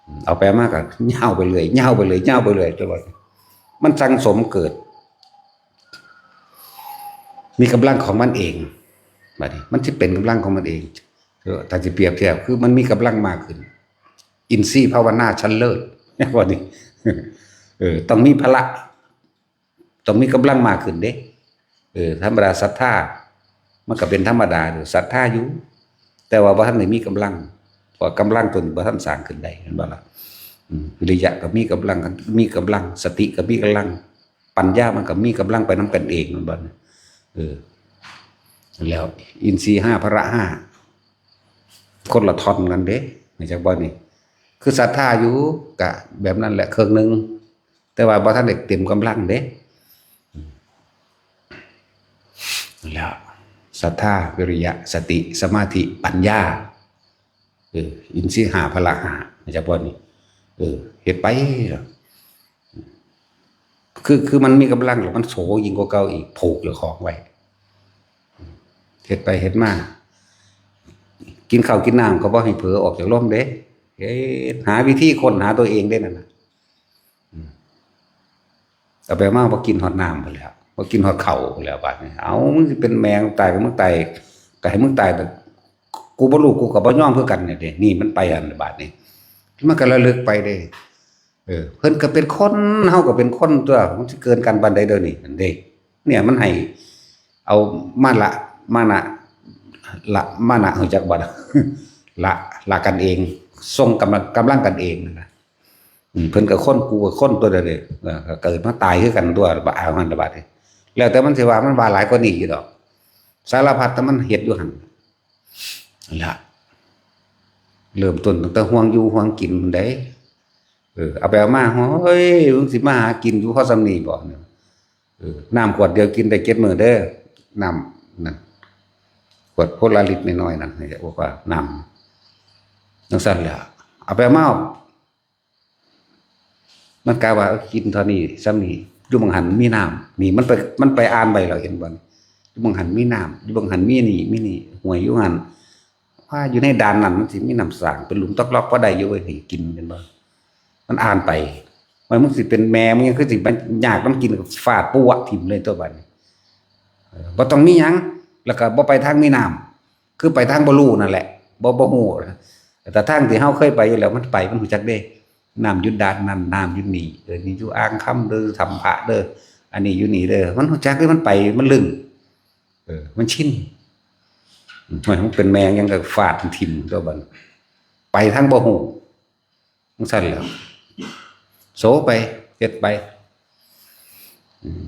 อืม เอาไปมาก็ยาวไปเรื่อย ยาวไปเรื่อย ยาวไปเรื่อย จนว่ามันสั่งสมเกิด มีกำลังของมันเอง บัดนี้มันสิเป็นกำลังของมันเอง เออ ถ้าสิเปรียบเทียบ คือมันมีกำลังมากขึ้น อินทรีย์ภาวนาชั้นเลิศ ว่านี่ เออ ต้องมีพละ ต้องมีกำลังมากขึ้นเด้ เออ ธรรมดาศรัทธา มันก็เป็นธรรมดาอยู่ ศรัทธาอยู่ แต่ว่าบ่ทันได้มีกำลัง เพราะกำลังตัวนี้บ่ทันสร้างขึ้นได้ เห็นบ่ล่ะ อืม วิริยะก็มีกำลัง มีกำลัง สติก็มีกำลัง ปัญญามันก็มีกำลังไปนำกันเอง แม่นบ่ เออ แล้วอินทรีย์ห้า พละห้า คนละท่อนกันเด้ รู้จักบ่นี่ คือศรัทธาอยู่ ก็แบบนั้นแหละ ครึ่งหนึ่ง แต่ว่าบ่ทันได้เต็มกำลังเด้ แล้วศรัทธา วิริยะ สติ สมาธิ ปัญญา เออ อินทรีย์ห้า พละห้า รู้จักบ่นี่ เออ เฮ็ดไป คือ คือมันมีกำลังแล้วมันโสยิ่งกว่าเก่าอีก ผูกเจ้าของไว้ เฮ็ดไปเฮ็ดมา กินข้าวกินน้ำก็บ่ให้เผลอออกจากลมเด้ เฮ็ด หาวิธีค้นหาตัวเองเด้นั่นน่ะ อืม เอาไปมาบ่กินฮอดน้ำพู้นแหล้ว บ่กินฮอดข้าวพู้นแหล้ว บาดนี้ เอ้า มึงสิเป็นแม่มึงตายก็มึงตาย ก็ให้มึงตาย แต่กูบ่รู้ กูก็บ่ยอมคือกันเนี่ยเด้ นี่มันไปหั่นบาดนี้ มันก็ระลึกไปเด้ เออ เพิ่นก็เป็นคน เฮาก็เป็นคนตั๊ว มันสิเกินกันปานใดเด้อนี่ นั่นเด้ เนี่ยมันให้เอามาละ มานะ ละ มานะ รู้จักบ่ล่ะ ละ ละกันเอง ส่งกำลัง กำลังกันเองนั่นน่ะ อืม เพิ่นก็คน กูก็คนตั๊วเด้อ เออ ก็เกิดมาตายคือกันตั๊ว บ่เอาหั่นละบาดนี้ แล้วแต่มันสิว่า มันว่าหลายกว่านี้อยู่ดอก สารพัดแต่มันเฮ็ดอยู่หั่นล่ะ เริ่มต้นตั้งแต่ห่วงอยู่ห่วงกินพู้นเด้ เออ เอาไปเอามา โอ้ย มึงสิมาหากินอยู่พอส่ำนี้บ่ เออ น้ำขวดเดียวกินได้เจ็ดมื้อเด้อ น้ำนั่น ขวดคนละลิตรน้อยๆนั่น เรียกว่าน้ำ จั่งซั้นแหละ เอาไปเอามา มันกะว่า เออ กินเท่านี้ ส่ำนี้ อยู่หม่องหั่นมีน้ำ นี่มันไป มันไปอ่านไว้แล้ว เห็นบ่ อยู่หม่องหั่นมีน้ำ อยู่หม่องหั่นมีนี่ มีนี่ ห้วยอยู่หั่น ว่าอยู่ในด่านนั้นมันสิมีน้ำสร้าง เป็นหลุมตอกลอก พอได้อยู่เว้ย ให้กิน เห็นบ่ มันอ่านไป ว่ามึงสิเป็นแม่ มึงยังคือสิมายากนำกิน ฟาดปั๊วะถิ่มเลยตั๊วบาดนี้ เออ บ่ต้องมีหยัง แล้วก็บ่ไปทางมีน้ำ คือไปทางบ่รู้นั่นแหละ บ่ บ่ฮู้ แต่ทางที่เฮาเคยไปอยู่แล้ว มันไป มันรู้จักเด้ น้ำอยู่ด่านนั้น น้ำอยู่นี่ เออ นี่อยู่อ่างคำเด้อ ถ้ำพระเด้อ อันนี้อยู่นี่เด้อ มันรู้จักเด้ มันไป มันลึง เออ มันชิน อืม มันเป็นแม่ยังก็ฟาดถิ่มตั๊วบาดนี้ ไปทางบ่ฮู้ จั่งซั้นแหล้ว โสไป เฮ็ดไป อืม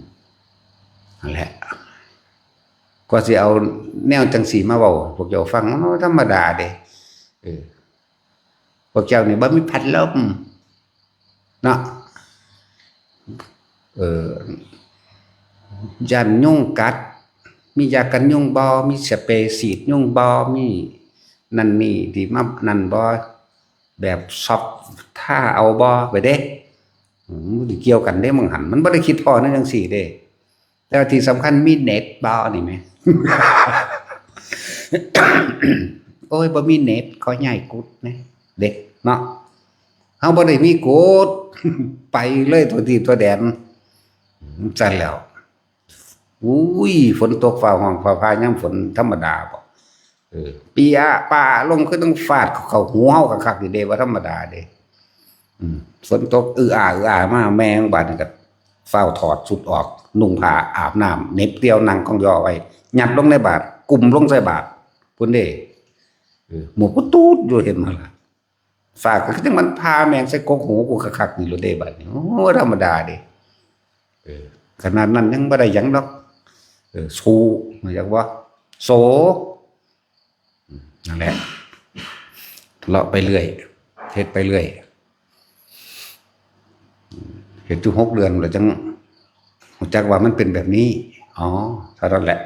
นั่นแหละ กว่าสิเอาแนวจั่งซี้มาเว้า พวกเจ้าฟัง มันธรรมดาเด้ เออ พวกเจ้านี่บ่มีพัดลม เนาะ เออ ย้านยุงกัด มียากันยุงบ่ มีสเปรย์ฉีดยุงบ่ มีนั่นนี่ที่มานั่นบ่ แบบซอฟทาเอาบ่ ไปเด้ อืม มันสิเกี่ยวกันเด้ หม่องหั่น มันบ่ได้คิดพ้อแนวจั่งซี้เด้ แต่ว่าที่สำคัญมีเน็ตบ่ นี่แหม โอ้ย บ่มีเน็ต ขอย้ายกุฏิแหน่ เด้ เนาะ เฮาบ่ได้มีกุฏิ ไปเลยทั่วทีปทั่วแดน จั่งซั้นแหล้ว อุ้ย ฝนตกฟ้าฮ้องฟ้าผ่ายามฝนธรรมดาบ่ เออ เปียะปะลงคือต้องฟาดเข้าหูเฮาคักๆ นี่เด้ บ่ธรรมดาเด้ อืม ฝนตกอื้ออาอื้ออามา แม่งบาดนี้ก็ฟ้าวถอดชุดออก นุ่งผ้าอาบน้ำ เหน็บเตียวนั่งของยอไว้ ยัดลงในบาตร กุมลงใส่บาตร พุ้นเด้ เออ หมู่กูตูดอยู่ เห็นบ่ล่ะ ฟ้าก็คือจั่งมันผ่าแม่งใส่กกหูกูคักๆ นี่โลดเด้ บาดนี้ โอ้ ธรรมดาเด้ เออ ขนาดนั้นยังบ่ได้หยังดอก เออ สู้ อยากว่า โส นั่นแหละ เลาะไปเรื่อย เฮ็ดไปเรื่อย เฮ็ดอยู่หกเดือนแล้วจั่งรู้จักว่ามันเป็นแบบนี้ อ๋อ เท่านั้นแหละ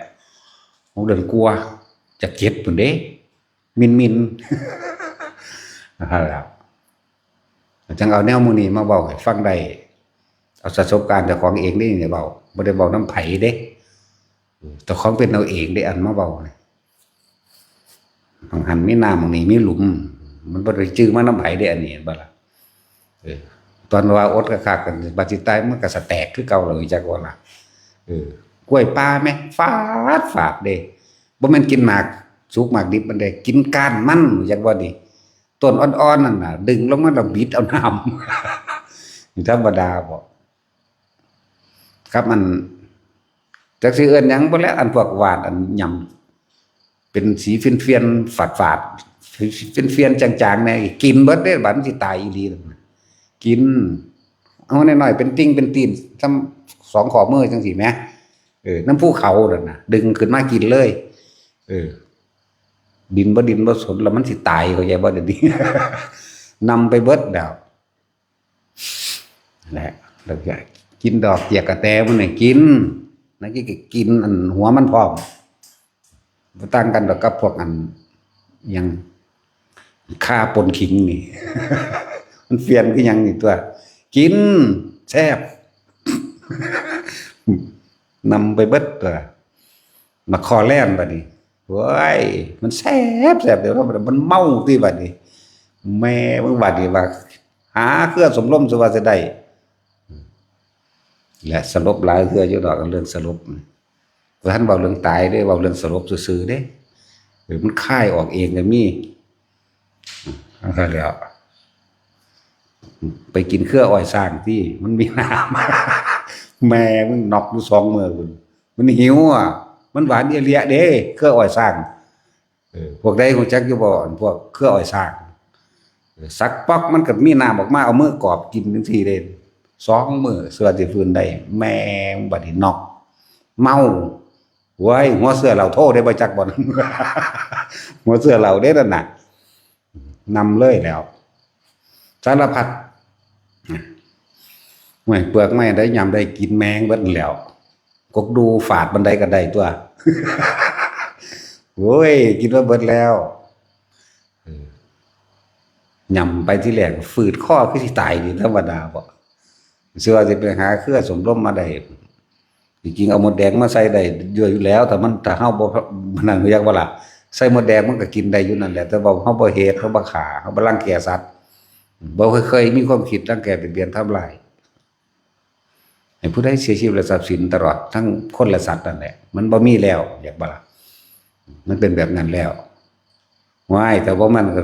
หกเดือนกว่า จะเจ็ดพุ้นเด้ มินๆ นั่นแหละ จั่งเอาแนวมื้อนี้มาเว้าให้ฟังได้ เอาประสบการณ์เจ้าของเองนี่เว้า บ่ได้เว้านำไผเด้ เจ้าของเป็นเอาเองเด้ อันมาเว้านี่ หม่องหั่นมีน้ำ หม่องนี้มีหลุม มันบ่ได้จื่อมานำไผเด้ อันนี้เห็นบ่ล่ะ เออ ตอนว่าอดคักๆ กัน บัดสิตายมันก็สะแตกคือเก่าแล้ว จักว่าล่ะ เออ กล้วยป่าแหม ฝาดๆ เด้ บ่แม่นกินหมากสุกหมากดิบมันเด้ กินก้านมัน จักว่านี่ ต้นอ่อนๆ นั่นน่ะ ดึงลงมาแล้วบิดเอาน้ำ ธรรมดาบ่ ครับ อัน จักสิเอิ้นหยังบ่แล้ว อันพวกหวาน อันหย่ำ เป็นสีเฟียนๆ ฝาดๆ เฟียนๆ จางๆ แหน่ กินเบิดเด้ บัดมันสิตายอีหลีนั่นน่ะ กิน เอาน้อยๆ เป็นติ่งเป็นตีน ส่ำสองข้อมือจั่งซี้แหม เออ นำภูเขานั่นน่ะ ดึงขึ้นมากินเลย เออ ดินบ่ดินบ่สนแล้ว มันสิตาย เข้าใจบ่เดี๋ยวนี้ นำไปเบิดแล้ว แหละ แล้วก็กินดอกเจียกกระแตมันน่ะกิน นั่นก็กินอันหัวมันพร้อม บ่ต่างกันดอกกับพวกอัน หยัง ข่าป่นขิงนี่ มันเฟียนคือหยังนี่ตั๊ว กิน แซ่บ นำไปเบิดตั๊ว มาคอแล่นบัดนี้ โอ้ย มันแซ่บ แซ่บ เดี๋ยวมันเมาติบัดนี้ แม่มึงบัดนี้ว่า หาเครือสมรมสิว่าสิได้ และสลบหลายเทื่ออยู่ดอก เรื่องสลบ บ่ทันเว้าเรื่องตายเด้ เว้าเรื่องสลบซื่อๆ เด้ เออ มันคายออกเองก็มี เอาซะแล้ว ไปกินเครืออ้อยช้างติ มันมีน้ำ แม่มึง น็อกอยู่สองมื้อพุ้น มันหิวอะ มันหวานเอเลียเด้ เครืออ้อยช้าง เออ พวกใดรู้จักอยู่บ่ อันพวกเครืออ้อยช้าง เออ สักป๊อกมันก็มีน้ำออกมา เอามือกอบกินจั่งซี้เด้ สองมื้อ เชื่อสิฟื้นได้ แม่งบัดนี้น็อก เมา โอ้ย หัวเสือเหล้าโทเด้ บ่จักบ่ หัวเสือเหล้าเด้นั่นน่ะ นำเลยแล้ว สารพัด ห้วย เปลือกไม้ได้ยามได้กินแมงเบิดแล้ว กกดูฝาดบันไดก็ได้ตั๊ว โอ้ย กินมาเบิดแล้ว เออ ยำไปทีแรก ฝืดคอคือสิตายนี่ธรรมดาบ่ สิว่าสิไปหาเครือสมรมมาได้ จริงๆ เอามดแดงมาใส่ได้อยู่แล้ว แต่มัน ถ้าเฮาบ่ นั่น เรียกว่าล่ะ ใส่มดแดงมันก็กินได้อยู่นั่นแหละ แต่ว่าเฮาบ่เฮ็ด เฮาบ่ฆ่า เฮาบ่รังแกสัตว์ บ่เคยมีความคิดรังแกเบียดเบียนทำลาย ให้ผู้ใดเสียชีวิตและทรัพย์สินตลอดทั้งคนและสัตว์นั่นแหละ มันบ่มีแล้ว อยากบ่ล่ะ มันเป็นแบบนั้นแล้ว ว้าย แต่ว่ามันก็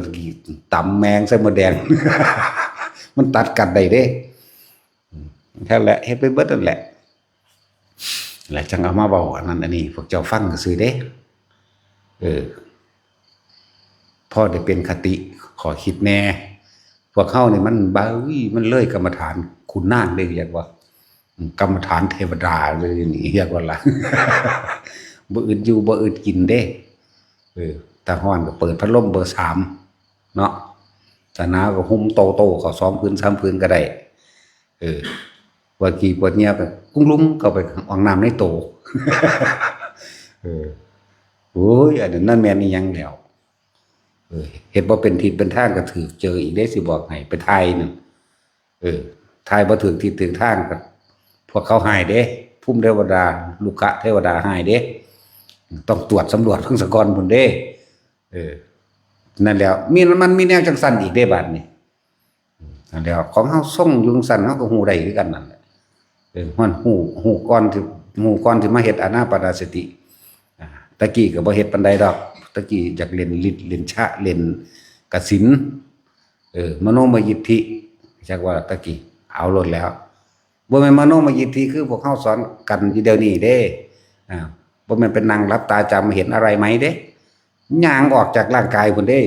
ตำแมงใส่มดแดง มันตัดกัดได้เด้ แค่แหละ เฮ็ดไปเบิดนั่นแหละ และจังเอามาเว้าอันนั้นอันนี้ พวกเจ้าฟังซื่อเด้ เออ พอได้เป็นคติข้อคิดแน่ พวกเฮานี่มัน บ้าอี้ มันเลยกรรมฐานขุนนางเด้ เรียกว่า กรรมฐานเทวดาเลยนี่ เรียกว่าล่ะ บ่อึดอยู่บ่อึดกินเด้ เออ ถ้าฮ้อนก็เปิดพัดลมเบอร์สาม เนาะ ถ้าหนาวก็ห่มโตๆ เข้าสองผืนสามผืนก็ได้ เออ ปวดขี้ปวดเยี่ยวก็กุ้งลุงเข้าไปอ่างน้ำในโต เออ โอ้ย อันนั้นแม่นอีหยังแล้ว เออ เฮ็ดบ่เป็นทิศเป็นทางก็ถืกเจออีกเด้ สิบอกให้ ไปถ่ายนั่น เออ ถ่ายบ่ถืกทิศถืกทางก็ พวกเขาฮ้ายเด้ ภูมิเทวดา รุกขเทวดาฮ้ายเด้ ต้องตรวจสำรวจเบิ่งซะก่อนพุ้นเด้ เออ นั่นแหล้ว มี มันมีแนวจังซั่นอีกเด้ บาดนี้ นั่นแหล้ว ของเฮาทรงอยู่จังซั่น เฮาก็ฮู้ได้คือกันนั่นแหละ เออ ฮ้อน ฮู้ ฮู้ก่อนที่ ฮู้ก่อนที่มาเฮ็ดอานาปานสติ อ่า ตะกี้ก็บ่เฮ็ดปานใดดอก ตะกี้อยากเล่นฤทธิ์ เล่นชะ เล่นกสิณ เออ มโนมยิทธิ จักว่าตะกี้ เอาโลดแล้ว บ่แม่นมโนมยิทธิคือพวกเฮาสอนกันอยู่เดี๋ยวนี้เด้ อ่า บ่แม่นไปนั่งหลับตาจำเห็นอะไรไหมเด้ ย่างออกจากร่างกายพุ้นเด้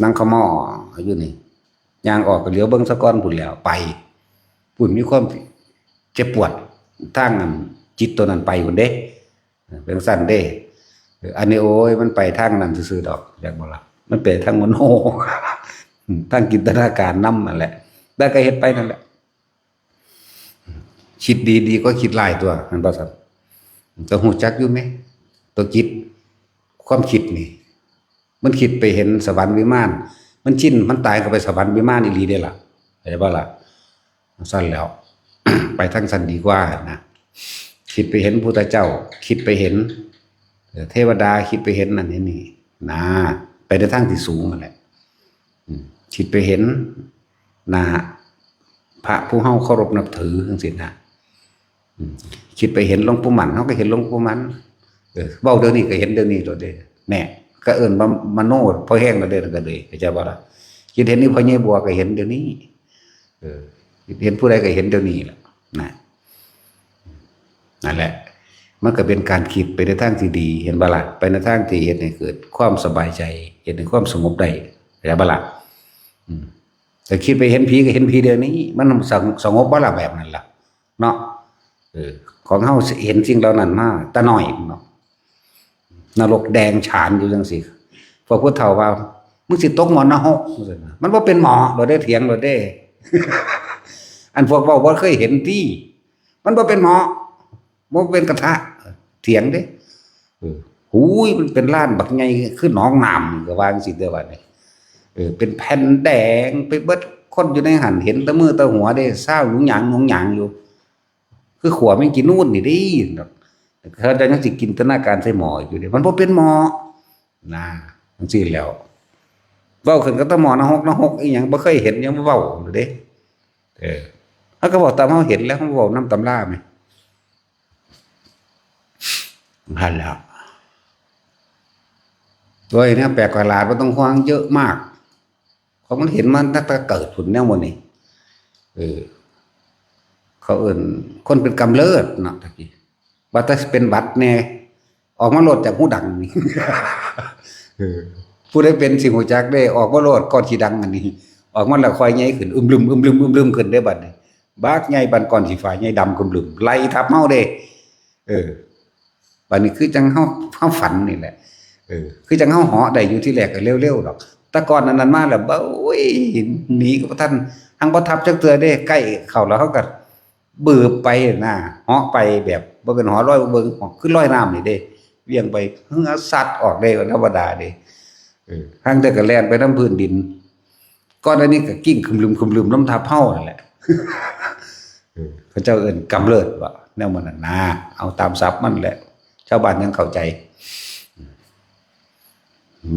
นั่งเข่าหม้ออยู่นี่ ย่างออกก็เหลียวเบิ่งซะก่อนพุ้นแหล้ว ไป พุ้นมีความเจ็บปวดทางอันจิตตัวนั้นไปพุ้นเด้ เป็นจั่งซั้นเด้ อันนี้โอ้ยมันไปทางนั้นซื่อๆดอก อยากบอกละมันไปทางมโน ทางจินตนาการนำนั่นแหละ แล้วก็เฮ็ดไปนั่นแหละ คิดดีดีก็คิดหลายตัวมันประสันก็หูจักอยู่ไหม ตัวจิต ความคิดนี่ มันคิดไปเห็นสวรรค์วิมาน มันชินมันตายก็ไปสวรรค์วิมานอีหลีได้ล่ะเข้าใจบ่ล่ะสั้นแล้ว ไปทางสั้นดีกว่านะ คิดไปเห็นพุทธเจ้า คิดไปเห็นเทวดา คิดไปเห็นนั่นเห็นนี่นะ ไปในทางที่สูงนั่นแหละ คิดไปเห็นหน้าพระผู้เฮาเคารพนับถือจังซี่นะ คิดไปเห็นหลวงปู่มั่น เฮาก็เห็นหลวงปู่มั่น เออ เว้าเดี๋ยวนี้ก็เห็นเดี๋ยวนี้โลดเด้ แน่ ก็เอิ้นว่ามโนพอแฮงแล้วเด้ ก็เลย เข้าใจบ่ล่ะ คิดเห็นอีพ่อใหญ่บัวก็เห็นเดี๋ยวนี้ เออ คิดเห็นผู้ใดก็เห็นเดี๋ยวนี้ล่ะ นะ นั่นแหละ มันก็เป็นการคิดไปในทางที่ดี เห็นบ่ล่ะ ไปในทางที่เฮ็ดให้เกิดความสบายใจ เฮ็ดให้ความสงบได้ เข้าใจบ่ล่ะ อืม แต่คิดไปเห็นผีก็เห็นผีเดี๋ยวนี้ มันสง- สงบบ่ล่ะแบบนั้นล่ะ เนาะ เออ ของเฮาเห็นสิ่งเหล่านั้นมาแต่น้อยเนาะ นรกแดงฉานอยู่จังซี่ พวกผู้เฒ่าว่า "มึงสิตกหมอนรก" มันบ่เป็นหมอ บ่ได้เถียง บ่ได้ อันพวกเว้าบ่เคยเห็นติ มันบ่เป็นหมอ บ่เป็นกระทะ เถียงเด้ เออ "หูย มันเป็นลานบักใหญ่ คือหนองน้ำ" ก็ว่าจังซี่เด้อบัดนี้ เออ เป็นแผ่นแดงไปเบิด คนอยู่ในหั่นเห็นแต่มือแต่หัวเด้ ซาวหยุงหยางหยุงหยางอยู่ คือขัวแมงจีนูนนี่เด้ เขาเจ้ายังสิจินตนาการใส่หม้ออยู่เด้ มันบ่เป็นหม้อ นะ จังซี่แหล้ว เว้าขึ้นก็แต่หม้อนรก นรกอีหยัง บ่เคยเห็น ยังบ่เว้าอยู่เด้ เออ เฮาก็เว้าตามเฮาเห็นแหละ เฮาเว้านำตำราแหม นั่นแหละ โดยแนวแปลกประหลาดบ่ต้องห่วงเยอะมาก เพราะมันเห็นมาตั้งแต่เกิดพุ้นแนวหมู่นี้ เออ เขาเอิ้นคนเป็นกำเริบเนาะ ตะกี้ ว่าแต่เป็นหวัดแน่ ออกมาโลดจากหูดังนี่ เออ ผู้ใดเป็นสิฮู้จักเด้ ออกมาโลดก่อนสิดังอันนี้ ออกมาแล้วค่อยใหญ่ขึ้น อึมลึม อึมลึม อึมลึมขึ้นเด้บัดนี้ บักใหญ่ปานก้อนขี้ฝ้าใหญ่ดำกึมลึม ไล่ทับเฮาเด้ เออ บัดนี้คือจังเฮา เฮาฝันนี่แหละ เออ คือจังเฮาเหาะได้อยู่ทีแรกก็เร็วๆดอก แต่ก่อนอันนั้นมาแล้ว โอ้ย หนีก็บ่ทัน หังบ่ทับจักเทื่อเด้ ใกล้เข้าแล้วเฮาก็บืบไปนะ เหาะไปแบบบ่เป็นเหาะลอยบ่เบิ่ง เหาะคือลอยน้ำนี่เด้ เวียงไป เฮือซัดออกเด้ ธรรมดาเด้ เออ หังแต่ก็แล่นไปนำพื้นดิน ก่อนอันนี้ก็กิ้งคึมลึมคึมลึมนำทับเฮานั่นแหละ เออ เขาเจ้าเอิ้นกำเริบว่าแนวมันน่ะนะ เอาตามศัพท์มันแหละ ชาวบ้านยังเข้าใจ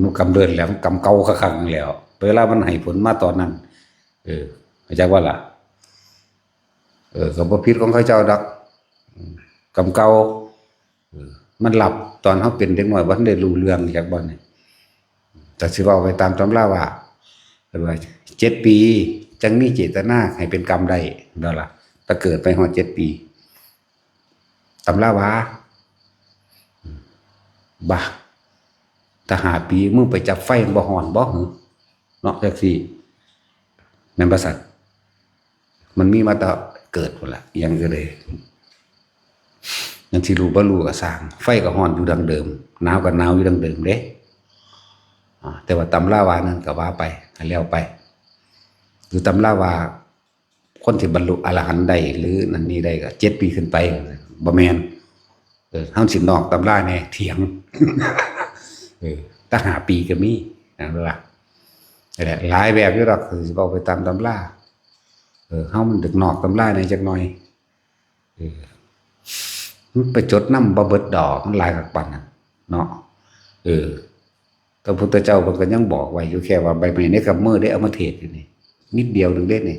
มันกำเริบแล้ว มันกำเก่าคักๆแล้ว เวลามันให้ผลมาตอนนั้น เออ เข้าใจบ่ล่ะ เออ ก็บ่ผิดของเขาเจ้าดอก กำเก่า เออ มันหลับตอนเฮาเป็นเด็กน้อย บ่ทันได้รู้เรื่องจักบ่นี่ แต่สิเว้าไปตามตำราว่า เพิ่นว่า เจ็ดปี จังมีเจตนาให้เป็นกรรมได้ นั่นล่ะ ถ้าเกิดไปฮอดเจ็ดปี ตำราว่า บ่า ถ้าห้าปี มึงไปจับไฟมันบ่ฮ้อนบ่หึ เนาะ จังซี่ แม่นบ่ซั่น มันมีมาแต่เกิดพุ้นล่ะ อิหยังก็เลย จังสิรู้บ่รู้ก็ซ่าง ไฟก็ฮ้อนอยู่ดังเดิม หนาวก็หนาวอยู่ดังเดิมเด้ อ่า แต่ว่าตำราว่านั่นก็ว่าไป ให้แล้วไป หรือตำราว่า คนที่บรรลุอรหันต์ได้ หรือนั่นนี่ได้ก็เจ็ดปีขึ้นไป บ่แม่น เออ เฮาสินอกตำราแน่ เถียง เออ แต่ห้าปีก็มี นั่นล่ะ นั่นแหละ หลายแบบอยู่ดอก คือสิเว้าไปตามตำรา เออ เฮามันดึกนอกตำราแน่จักหน่อย เออ มันไปจดนำบ่เบิดดอก มันหลายคักปานนั้น เนาะ เออ พระพุทธเจ้าเพิ่นก็ยังบอกไว้อยู่ แค่ว่าใบไม้ในกำมือได้เอามาเทศน์อยู่นี่ นิดเดียวหนึ่งเด้นี่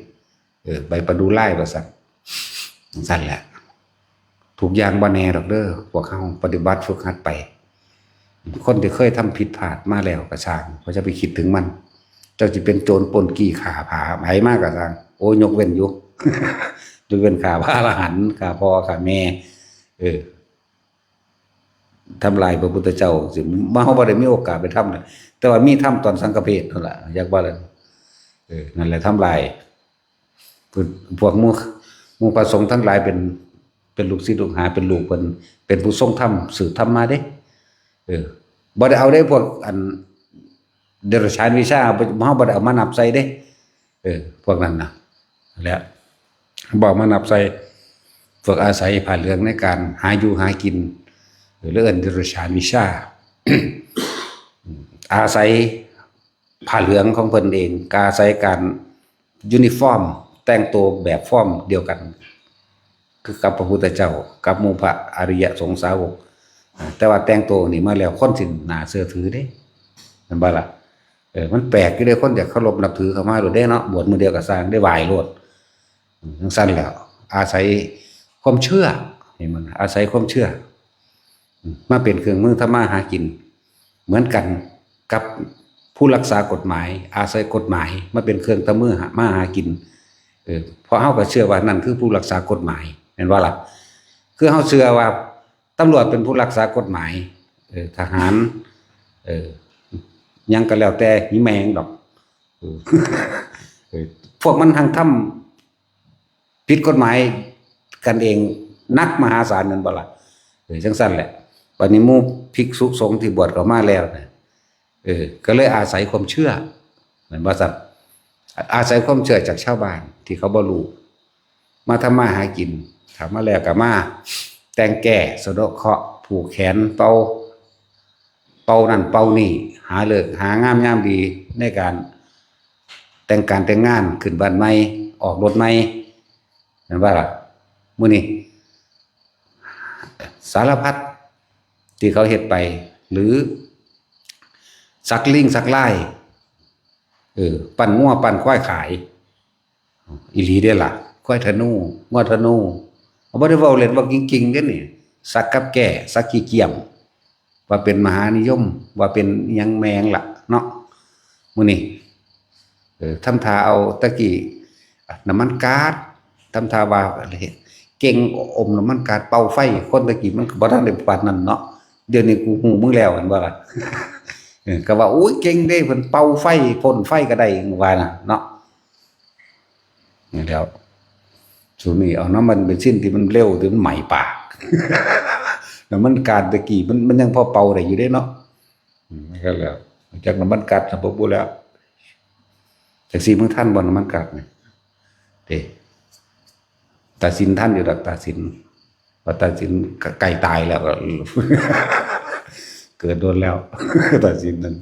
เออ ใบประดู่ลายว่าซั่น จั่งซั่นแหละ ทุกอย่างบ่แน่ดอกเด้อ พวกเฮาปฏิบัติฝึกหัดไป คนที่เคยทำผิดพลาดมาแล้วก็ซ่าง บ่จะไปคิดถึงมัน เจ้าสิเป็นโจรปล้นจี้ฆ่าผาไผมาก็ซ่าง โอ้ ยกเว้นอยู่ ยกเว้นฆ่าพระอรหันต์ ฆ่าพ่อฆ่าแม่ เออ ทำลายพระพุทธเจ้าสิ มา เฮาบ่ได้มีโอกาสไปทำนะ แต่ว่ามีทำตอนสังฆเพลนั่นล่ะ อยากว่าแล้ว เออ นั่นแหละทำลาย พวก พวกหมู่ หมู่พระสงฆ์ทั้งหลายเป็น เป็นลูกศิษย์ลูกหา เป็นลูกเพิ่น เป็นผู้ทรงธรรม สืบธรรมมาเด้ เออ บ่ได้เอาได้พวกอันเดรัจฉานวิชา เฮาบ่ได้เอามานับใส่เด้ เออ พวกนั้นนะ และบ่เอามานับใส่ พวกอาศัยผ้าเหลืองในการหาอยู่หากิน เออ หรือเอิ้นเดรัจฉานวิชา อาศัยผ้าเหลืองของเพิ่นเอง อาศัยการยูนิฟอร์ม แต่งตัวแบบฟอร์มเดียวกัน คือกับพระพุทธเจ้า กับหมู่พระอริยสงฆ์สาวก อ่า แต่ว่าแต่งตัวนี่มาแล้ว คนสิน่าเชื่อถือเด้ แม่นบ่ล่ะ? เออ มันแปลกอยู่เด้ คนอยากเคารพนับถือเข้ามาโลดเด้เนาะ บวชมื้อเดียวก็ซ่าง ได้ไหว้โลด อืม จั่งซั้นแล้ว อาศัยความเชื่อ เห็นบ่ล่ะ? อาศัยความเชื่อ อืม มาเป็นเครื่องมือทำมาหากิน เหมือนกันกับผู้รักษากฎหมาย อาศัยกฎหมายมาเป็นเครื่องทำมือหา มาหากิน เออ เพราะเฮาก็เชื่อว่านั่นคือผู้รักษากฎหมาย แม่นบ่ล่ะ? คือเฮาเชื่อว่าตำรวจเป็นผู้รักษากฎหมาย เออ ทหาร เออ หยังก็แล้วแต่ หิแม่งดอก เออ เออ พวกมันทั้งทำผิดกฎหมายกันเองหนักมหาศาล แม่นบ่ล่ะ? เออ จั่งซั้นแหละ บัดนี้หมู่ภิกษุสงฆ์ที่บวชเข้ามาแล้วนะ เออ ก็เลยอาศัยความเชื่อ แม่นบ่ซั้น? อาศัยความเชื่อจากชาวบ้านที่เขาบ่รู้ มาทำมาหากิน ถ้ามาแล้วก็มาแต่งแก้ สะเดาะเคราะห์ ผูกแขน เป่า เป่านั่นเป่านี่ หาฤกษ์หางามยามดีในการแต่งการแต่งงาน ขึ้นบ้านใหม่ ออกรถใหม่ แม่นบ่ล่ะ? มื้อนี้ สารพัดที่เขาเฮ็ดไป หรือสักลิงสักลาย เออ ปั้นงัวปั้นควายขาย อีหลีเด้ล่ะ ควายธนู งัวธนู เอา บ่ได้เว้าเล่น เว้าจริงๆ เด้นี่ สักกับแก้ สักขี้เกียม ว่าเป็นมหานิยม ว่าเป็นอิหยังแม่งล่ะเนาะ มื้อนี้ เออ ทำท่าเอาตะกี้ น้ำมันก๊าซ ทำท่าว่าเก่งอมน้ำมันก๊าซเป่าไฟ คนตะกี้มันก็บ่ทันได้ปานนั้นเนาะ เดี๋ยวนี้กูฮู้มึงแล้ว แม่นบ่ล่ะ? เออ ก็ว่า โอ้ย เก่งเด้ เพิ่นเป่าไฟ พ่นไฟก็ได้ ว่าน่ะเนาะ นี่แหล้ว ซุมื้อนี้เอาน้ำมันเบนซินที่มันเร็ว ที่มันไหม้ปาก น้ำมันก๊าซตะกี้มัน มันยังพอเป่าได้อยู่เด้เนาะ อืม นั่นก็แล้ว จักน้ำมันก๊าซน่ะบ่ฮู้แล้ว จักสิมึงทันบ่น้ำมันก๊าซนี่ เด้ ตาสินทันอยู่ดอก ตาสิน ว่าตาสินก็ใกล้ตายแล้วก็ เกิดโดนแล้ว ตาสินนั่น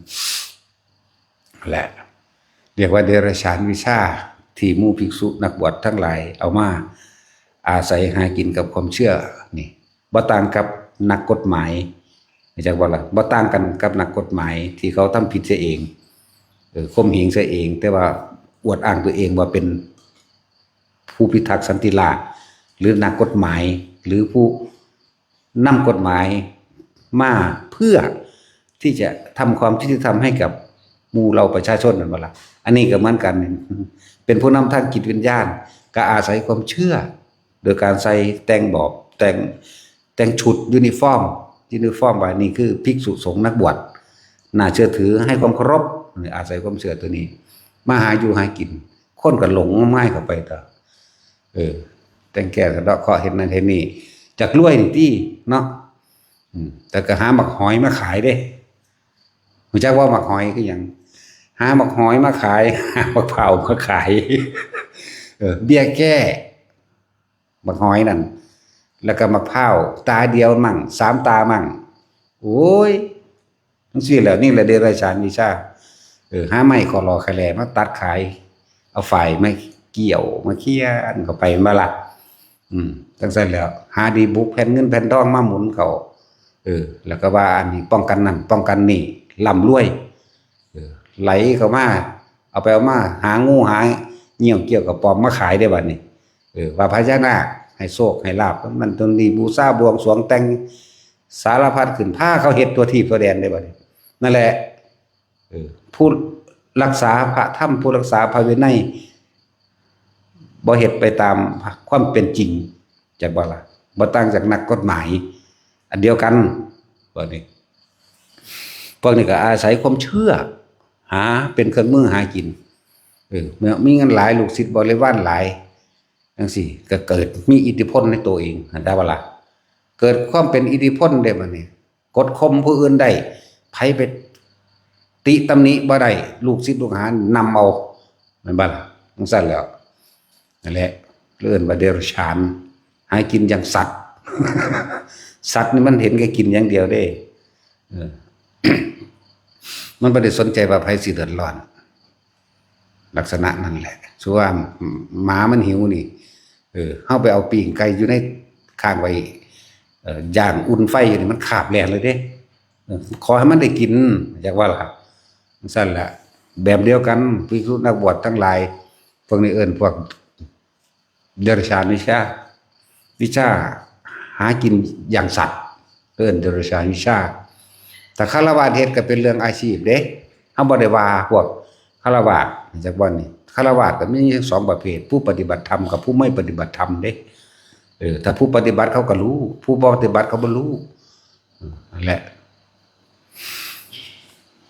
แหละ เรียกว่าเดรัจฉานวิชาที่หมู่ภิกษุนักบวชทั้งหลายเอามาอาศัยหากินกับความเชื่อนี่ บ่ต่างกับนักกฎหมาย รู้จักบ่ล่ะ? บ่ต่างกันกับนักกฎหมายที่เขาทำผิดเสียเอง เออ ข่มเหงเสียเอง แต่ว่าอวดอ้างตัวเองว่าเป็นผู้พิทักษ์สันติราษฎร์ หรือนักกฎหมาย หรือผู้นำกฎหมายมาเพื่อที่จะทำความยุติธรรมให้กับหมู่เหล่าประชาชน แม่นบ่ล่ะ? อันนี้ก็เหมือนกัน เป็นผู้นำทางจิตวิญญาณ ก็อาศัยความเชื่อ โดยการใส่แต่งบอบ แต่ง แต่งชุดยูนิฟอร์ม ยูนิฟอร์มว่านี่คือภิกษุสงฆ์นักบวช น่าเชื่อถือ ให้ความเคารพ อาศัยความเชื่อตัวนี้ มาหาอยู่หากิน คนก็หลงงมงายเข้าไปต่อ เออ แต่งแก้สะเดาะเคราะห์ เฮ็ดนั่นเฮ็ดนี่ จักรวยนี่ติเนาะ อืม แต่ก็หาหมากหอยมาขายเด้ รู้จักว่าหมากหอยคือหยัง? หาหมากหอยมาขาย หาหมากพร้าวมาขาย เออ เบี้ยแก้ หมากหอยนั่น แล้วก็หมากพร้าว ตาเดียวมั่ง สามตามั่ง โอ้ย จั่งซี้แหล้ว นี่แหละเดรัจฉานวิชา เออ หาไม้ขอหล่อขะแหล่มาตัดขาย เอาฝ้ายมาเกี่ยว มาเคี่ยนเข้าไป แม่นบ่ล่ะ? อืม จั่งซั้นแหล้ว หาดีบุกแผ่นเงินแผ่นทองมาหมุนเข้า เออ แล้วก็ว่าอันนี้ป้องกันนั่น ป้องกันนี่ ร่ำรวย เออ ไหลเข้ามา เอาไปเอามา หางูหาเงี้ยวเกี่ยวกับปอมมาขายได้บัดนี้ เออ ว่าพญานาคให้โชคให้ลาภ นั่นตนนี้ บูชาบวงสรวงแต่งสารพัดขึ้น พาเขาเฮ็ดทั่วทีปทั่วแดนได้บัดนี้ นั่นแหละ เออ ผู้รักษาพระธรรม ผู้รักษาพระวินัย บ่เฮ็ดไปตามความเป็นจริง จักบ่ล่ะ? บ่ต่างจากนักกฎหมาย อันเดียวกัน พวกนี้ พวกนี้ก็อาศัยความเชื่อ หาเป็นเครื่องมือหากิน เออ เมื่อมีเงินหลาย ลูกศิษย์บริวารหลาย จั่งซี้ ก็เกิดมีอิทธิพลในตัวเอง หั้นได้บ่ล่ะ? เกิดความเป็นอิทธิพลได้บัดนี้ กดข่มผู้อื่นได้ ไผไปติตำหนิบ่ได้ ลูกศิษย์ลูกหานำเอา แม่นบ่ล่ะ? จั่งซั้นแหล้ว นั่นแหละ เอิ้นว่าเดรัจฉาน หากินอย่างสัตว์ สัตว์นี่มันเห็นแก่กินอย่างเดียวเด้ เออ มันบ่ได้สนใจว่าไผสิเดือดร้อน ลักษณะนั่นแหละ สมมุติว่าหมามันหิวนี่ เออ เฮาไปเอาปิ้งไก่อยู่ใน ค้างไว้ เอ่อ ย่างอุ่นไฟอยู่นี่ มันคาบแล่นเลยเด้ เออ ขอให้มันได้กิน อยากว่าล่ะ จั่งซั้นล่ะ แบบเดียวกัน ภิกษุนักบวชทั้งหลาย พวกนี้เอิ้นพวกเดรัจฉานวิชา วิชาหากินอย่างสัตว์ เอิ้นเดรัจฉานวิชา ถ้าฆราวาสเฮ็ดก็เป็นเรื่องอาชีพเด้ เฮาบ่ได้ว่าพวกฆราวาส จักบ่นี่ ฆราวาสก็มีทั้งสองประเภท ผู้ปฏิบัติธรรมกับผู้ไม่ปฏิบัติธรรมเด้ เออ ถ้าผู้ปฏิบัติเขาก็รู้ ผู้บ่ปฏิบัติเขาบ่รู้ เออ นั่นแหละ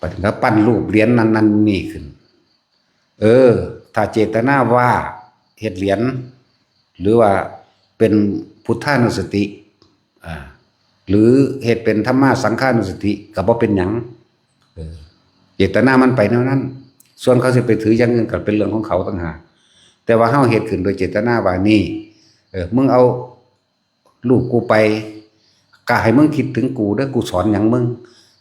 ปฏิบัติปั้นรูปเหรียญนั่นนั่นนี่ขึ้น เออ ถ้าเจตนาว่าเฮ็ดเหรียญ หรือว่าเป็นพุทธานุสติ อ่า หรือเฮ็ดเป็นธัมมาสังขานุสติ ก็บ่เป็นหยัง เออ เจตนามันไปแนวนั้น ส่วนเขาสิไปถืออย่างอื่นก็เป็นเรื่องของเขาต่างหาก แต่ว่าเฮาเฮ็ดขึ้นโดยเจตนาว่านี่ เออ มึงเอารูปกูไป ก็ให้มึงคิดถึงกูเด้อ กูสอนหยังมึง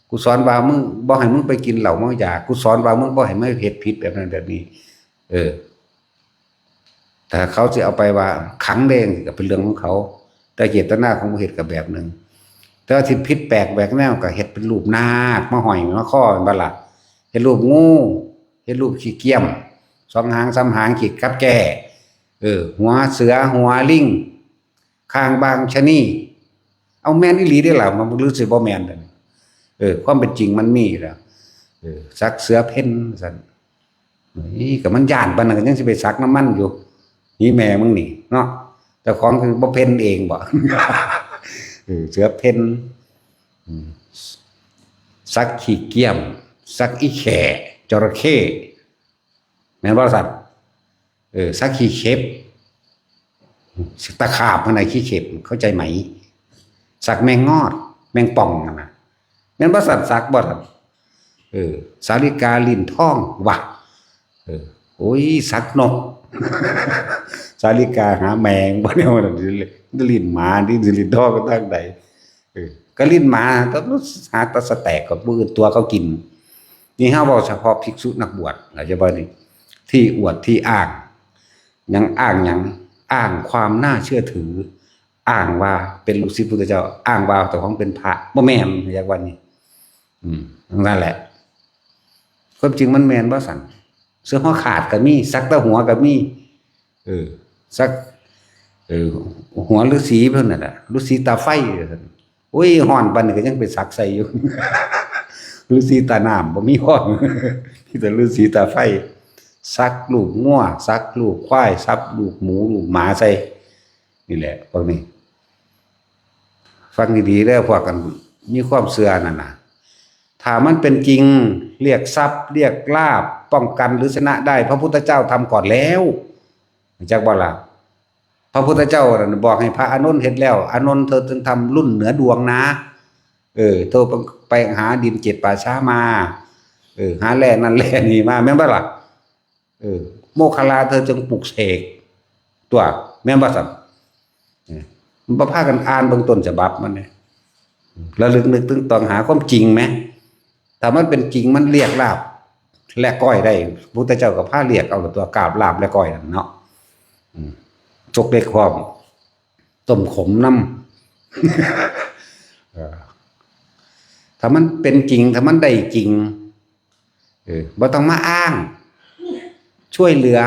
กูสอนว่ามึงบ่ให้มึงไปกินเหล้าเมายา กูสอนว่ามึงบ่ให้มาเฮ็ดผิดแบบนั้นแบบนี้ เออ ถ้าเขาสิเอาไปว่าขังแดงก็เป็นเรื่องของเขา แต่เจตนาของผู้เฮ็ดก็แบบหนึ่ง แต่ว่าที่ผิดแปลกแหวกแนวก็เฮ็ดเป็นรูปนาคมาห้อยมาคอ แม่นบ่ล่ะ เฮ็ดรูปงู เฮ็ดรูปขี้เกียม สองหางสามหาง ขี้กับแจ้ เออ หัวเสือ หัวลิง คางบางชะนี เอาแม่นอีหลีเด้ล่ะ มันหรือสิบ่แม่นเด้อ เออ ความเป็นจริงมันมีอยู่แล้ว เออ สักเสือเพ่นซั่น นี่ก็มันย้านปานนั้นก็ยังสิไปสักนำมันอยู่ นี่แม่มึงนี่เนาะ เจ้าของคือบ่เพ่นเองบ่ เออ เสือเพ่น อืม สักขี้เกียม สักอีแข่ จระเข้ แม่นบ่ซั่น? เออ สักขี้เข็บ ตะขาบหั่นน่ะ ขี้เข็บ เข้าใจไหม? สักแมงงอด แมงป่องหั่นน่ะ แม่นบ่ซั่น? สักบ่ซั่น? เออ สาลิกาลิ้นทองว่ะ เออ โอ้ย สักนก สาลิกาหาแมง บ่แนวนั้น ลิ้นหมา ลิ้น ลิ้นทองก็ทางใด เออ ก็ลิ้นหมา ก็หาแต่สแต็กกับมือตัวเขากิน นี่เฮาเว้าเฉพาะภิกษุนักบวช เข้าใจบ่นี่? ที่อวดที่อ้าง หยังอ้างหยัง? อ้างความน่าเชื่อถือ อ้างว่าเป็นลูกศิษย์พุทธเจ้า อ้างว่าเจ้าของเป็นพระ บ่แม่น อยากว่านี่ อืม นั่นแหละ ความจริงมันแม่นบ่ซั่น? เสื้อหัวขาดก็มี สักแต่หัวก็มี เออ สัก เออ หัวฤาษีเพิ่นน่ะนะ ฤาษีตาไฟ โอ้ย ฮ้อนปานนี้ก็ยังไปสักใส่อยู่ ฤาษีตาน้ำบ่มีฮ้อน มีแต่ฤาษีตาไฟ สักรูปงัว สักรูปควาย สักรูปหมู รูปหมาใส่ นี่แหละ พวกนี้ ฟังดีๆเด้อ พวกกันมีความเชื่อนั่นน่ะ ถ้ามันเป็นจริง เรียกทรัพย์ เรียกลาภ ป้องกันหรือชนะได้ พระพุทธเจ้าทำก่อนแล้ว จักบ่ล่ะ? พระพุทธเจ้านั่นบอกให้พระอานนท์เฮ็ดแล้ว อานนท์เธอจึงทำรุ่นเหนือดวงนะ เออ เธอไปหาดินเจ็ดป่าช้ามา เออ หาแร่นั่นแร่นี่มา แม่นบ่ล่ะ? เออ โมคคัลลาเธอจึงปลุกเสก ตัว แม่นบ่ซั่น? เออ มันบ่พากันอ่านเบิ่งต้นฉบับมันเด้ ระลึกนึกถึงต้องหาความจริงแหม ถ้ามันเป็นจริงมันเรียกลาภและก้อยได้ พุทธเจ้าก็พาเรียกเอาตัวกราบลาภและก้อยนั่นเนาะ อืม จกเล็กพร้อม ต้มขมนำ เออ ถ้ามันเป็นจริง ถ้ามันได้จริง เออ บ่ต้องมาอ้าง ช่วยเหลือ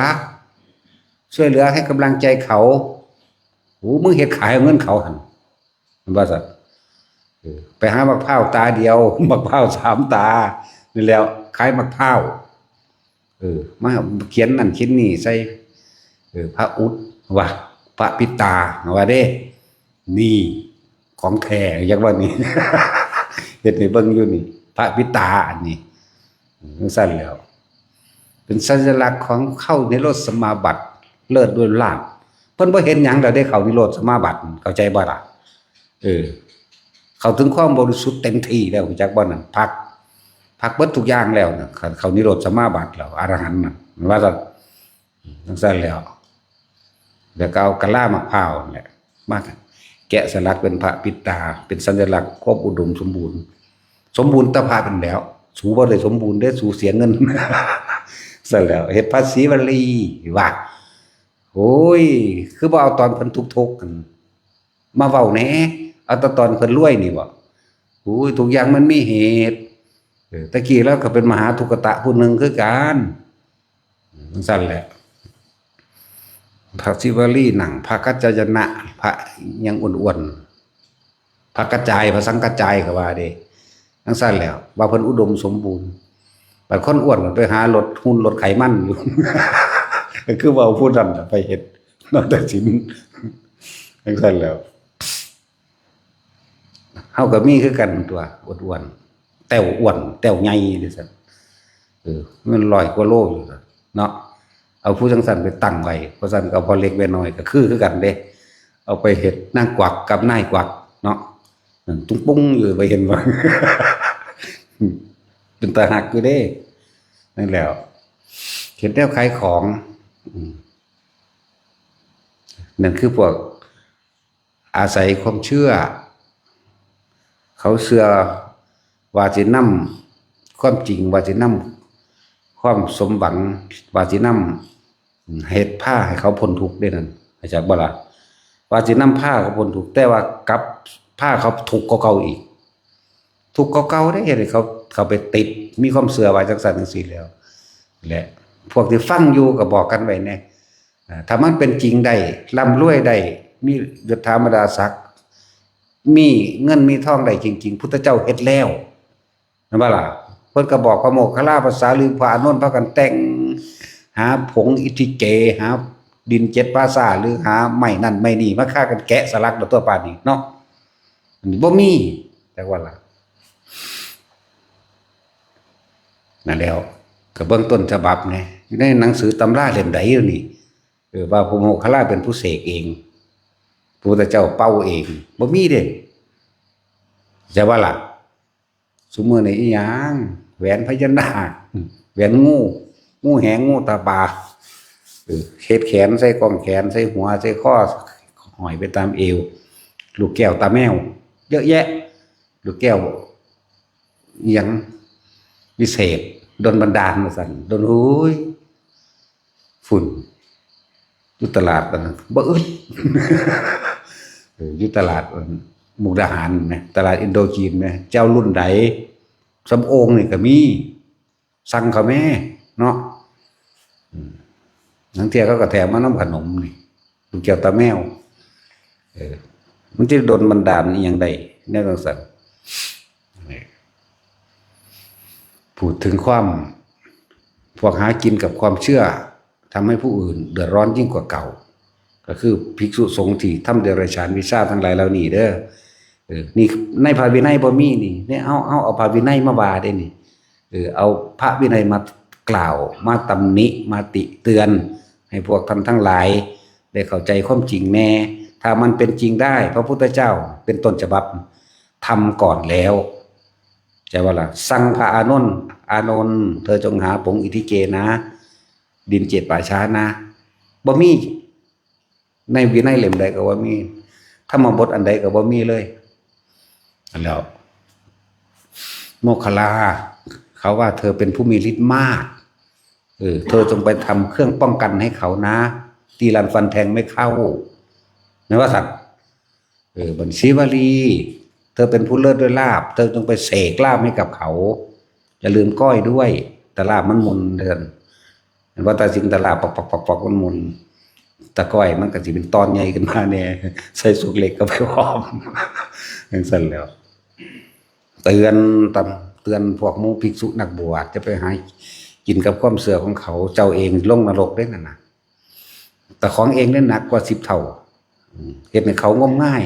ช่วยเหลือให้กำลังใจเขา โอ้ มึงเฮ็ดขายเอาเงินเขาหั่น มันว่าซั่น เออ ไปหาบักพร้าวตาเดียว บักพร้าวสามตา นี่แหล้ว ขายบักพร้าว เออ มาเขียนนั่นเขียนนี่ใส่ เออ พระอุดว่า พระปิดตา ว่าเด้ นี่ของแท้ อยากว่านี่ เฮ็ดให้เบิ่งอยู่นี่ พระปิดตาอันนี้ จั่งซั่นแหล้ว เป็นสัญลักษณ์ของเข้านิโรธสมาบัติ เลิศด้วยลาภ เพิ่นบ่เห็นหยังแล้วเด้ เข้านิโรธสมาบัติ เข้าใจบ่ล่ะ? เออ เข้าถึงความบริสุทธิ์เต็มที่แล้ว รู้จักบ่นั่น? พระ พักเบิดทุกอย่างแล้วนะ เขาเขานิโรธสมาบัติแล้ว อรหันต์นะ มันว่าซั่น จั่งซั่นแล้ว แล้วก็เอากะลาหมากพร้าวนั่นแหละ มาแกะสลักเป็นพระปิดตา เป็นสัญลักษณ์ความอุดมสมบูรณ์ สมบูรณ์แต่พระเป็นแล้ว สูบ่ได้สมบูรณ์เด้ สูเสียเงิน ซั่นแล้ว เฮ็ดพระศรีวลี ว่า โอ้ย คือบ่เอาตอนเพิ่นทุกข์ๆ กัน มาเว้าแหน่ เอาแต่ตอนเพิ่นรวยนี่บ่ โอ้ย ทุกอย่างมันมีเหตุ เออ ตะกี้ลาวก็เป็นมหาทุกขตะผู้หนึ่งคือกัน จั่งซั่นแหละ พระศิวลีนั่ง พระกัจจายนะ พระหยังอ้วนๆ พระกระจาย พระสังกระจายก็ว่าเด้ จั่งซั่นแหละ ว่าเพิ่นอุดมสมบูรณ์ บัดคนอ้วนก็ไปหารถหุ่นรถไขมันอยู่ ก็คือว่าผู้นั้นน่ะไปเฮ็ด นาฏศิลป์ จั่งซั่นแหละ เฮาก็มีคือกันตัว อ้วนๆ แต้วอ้วน แต้วใหญ่จั่งซั่น เออ มันร้อยกว่าโลอยู่ซั่นเนาะ เอาผู้จั่งซั่นไปตั้งไว้ เพราะซั่นก็เอาพ่อเล็กแม่น้อยก็คือ คือกันเด้ เอาไปเฮ็ดนางกวักกับนายกวักเนาะ นั่นตุ้งปุ้งอยู่ ไปเห็นบ่ เป็นตาฮักอยู่เด้ นั่นแหละ เฮ็ดแนวขายของ อืม นั่นคือพวกอาศัยความเชื่อ เขาเชื่อว่าสินำความจริง ว่าสินำความสมหวัง ว่าสินำ เฮ็ดพาให้เขาพ้นทุกข์เด้นั่น เข้าใจบ่ล่ะ ว่าสินำพาเขาพ้นทุกข์ แต่ว่ากลับพาเขาทุกข์กว่าเก่าอีก ทุกข์กว่าเก่าเด้ เฮ็ดให้เขา เขาไปติด มีความเชื่อว่าจั่งซั่นจั่งซี้แล้ว และพวกที่ฟังอยู่ก็บอกกันไว้แหน่ อ่า ถ้ามันเป็นจริงได้ ร่ำรวยได้ มียศถาบรรดาศักดิ์ มีเงินมีทองได้จริงๆ พุทธเจ้าเฮ็ดแล้ว แม่นบ่ล่ะ เพิ่นก็บอกพระโมคคัลลา พระสารีบุตร พระอานนท์ พากันแต่ง หาผงอิทธิเก หาดินเจ็ดภาษา หรือหาไม้นั่นไม้นี่ มาฆ่ากันแกะสลักแล้วตัวปานนี้เนาะ บ่มี จักว่าล่ะ นั่นแล้ว ก็เบิ่งต้นฉบับแหน่ อยู่ในหนังสือตำราเล่มใดอยู่นี่ เออ ว่าพระโมคคัลลาเป็นผู้เสกเอง พระพุทธเจ้าเป่าเอง บ่มีเด้ จะว่าล่ะ ซุมื้อนี้อีหยัง แหวนพญานาค แหวนงู งูแหง งูตาบา เออ เฮ็ดแขนใส่กองแขน ใส่หัว ใส่คอ ห้อยไปตามเอว ลูกแก้วตาแมว เยอะแยะ ลูกแก้ว อิหยังวิเศษ ดลบันดาลว่าซั่น ดล โอ้ย ฝุ่น อยู่ตลาดอันนั้นบ่อึด เออ อยู่ตลาดอันมุกดาหารแหม ตลาดอินโดจีนแหม เจ้ารุ่นใด สำโองนี่ก็มี สั่งเขาแหม เนาะ อืม ลางเทื่อเขาก็แถมมานำขนมนี่ ลูกแก้วตาแมว เออ มันสิดลบันดาลอิหยังได้ แนวจั่งซั่น นี่ พูดถึงความ พวกหากินกับความเชื่อ ทำให้ผู้อื่นเดือดร้อนยิ่งกว่าเก่า ก็คือภิกษุสงฆ์ที่ทำเดรัจฉานวิชาทั้งหลายเหล่านี้เด้อ เออ นี่ในพระวินัยบ่มีนี่ เนี่ย เอา เอา เอาพระวินัยมาว่าเด้นี่ เออ เอาพระวินัยมากล่าว มาตำหนิ มาติเตือน ให้พวกท่านทั้งหลายได้เข้าใจความจริงแน่ ถ้ามันเป็นจริงได้ พระพุทธเจ้าเป็นต้นฉบับ ทำก่อนแล้ว ใช่ว่าล่ะ สั่งพระอานนท์ อานนท์ เธอจงหาผงอิทธิเกนะ ดินเจ็ดป่าช้านะ บ่มี ในวินัยเล่มใดก็บ่มี ธรรมบทอันใดก็บ่มีเลย แล้ว โมคคัลลา เขาว่าเธอเป็นผู้มีฤทธิ์มาก เออ เธอจงไปทำเครื่องป้องกันให้เขานะ ตีรันฟันแทงไม่เข้า แม่นว่าซั่น เออ บัดนี้ศรีวลี เธอเป็นผู้เลิศด้วยลาภ เธอจงไปเสกลาภให้กับเขา อย่าลืมก้อยด้วย ตะลาบมันหมุนเถิน เห็นบ่ ตาสิงตะลาบ ปอกๆๆๆ มันหมุน ตะก้อยมันก็สิเป็นตอนใหญ่ขึ้นมาแหน่ ใส่สุกเหล็กเข้าไปพร้อม จั่งซั่นแหล้ว เตือนตำ เตือนพวกหมู่ภิกษุนักบวช จะไปหากินกับความเชื่อของเขา เจ้าเองลงนรกเด้นั่นน่ะ แต่ของเองเนี่ยหนักกว่าสิบเท่า อืม เฮ็ดให้เขางมงาย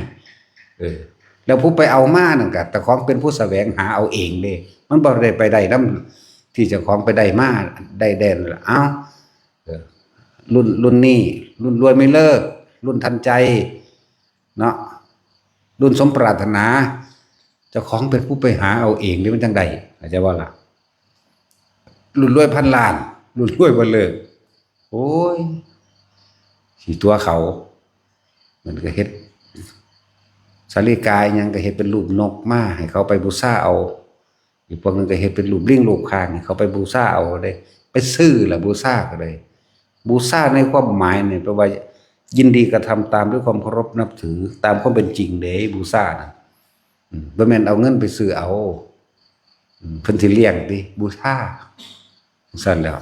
เออ แล้วผู้ไปเอามานั่นก็ แต่ของเป็นผู้แสวงหาเอาเองเด้ มันบ่ได้ไปได้นำที่เจ้าของไปได้มา ได้แดนละ เอ้า เออ รุ่น รุ่นนี้ รุ่นรวยไม่เลิก รุ่นทันใจ เนาะ รุ่นสมปรารถนา เจ้าของเป็นผู้ไปหาเอาเองนี่มันจั่งใด เข้าใจบ่ล่ะ รุ่นรวยพันล้าน รุ่นรวยบ่เลิก โอ้ย สิตั๋วเขา มันก็เฮ็ด สาลิกาอิหยังก็เฮ็ดเป็นรูปนกมาให้เขาไปบูชาเอา อีกพวกหนึ่งก็เฮ็ดเป็นรูปลิงรูปข่างให้เขาไปบูชาเอาเด้ ไปซื้อละบูชาก็ได้ บูชาในความหมายเนี่ยแปลว่า ยินดีกระทำตามด้วยความเคารพนับถือ ตามความเป็นจริงเด้ บูชานะ อืม บ่แม่นเอาเงินไปซื้อเอา อืม เพิ่นสิเลี้ยงติ บูชา ซั่นแหล้ว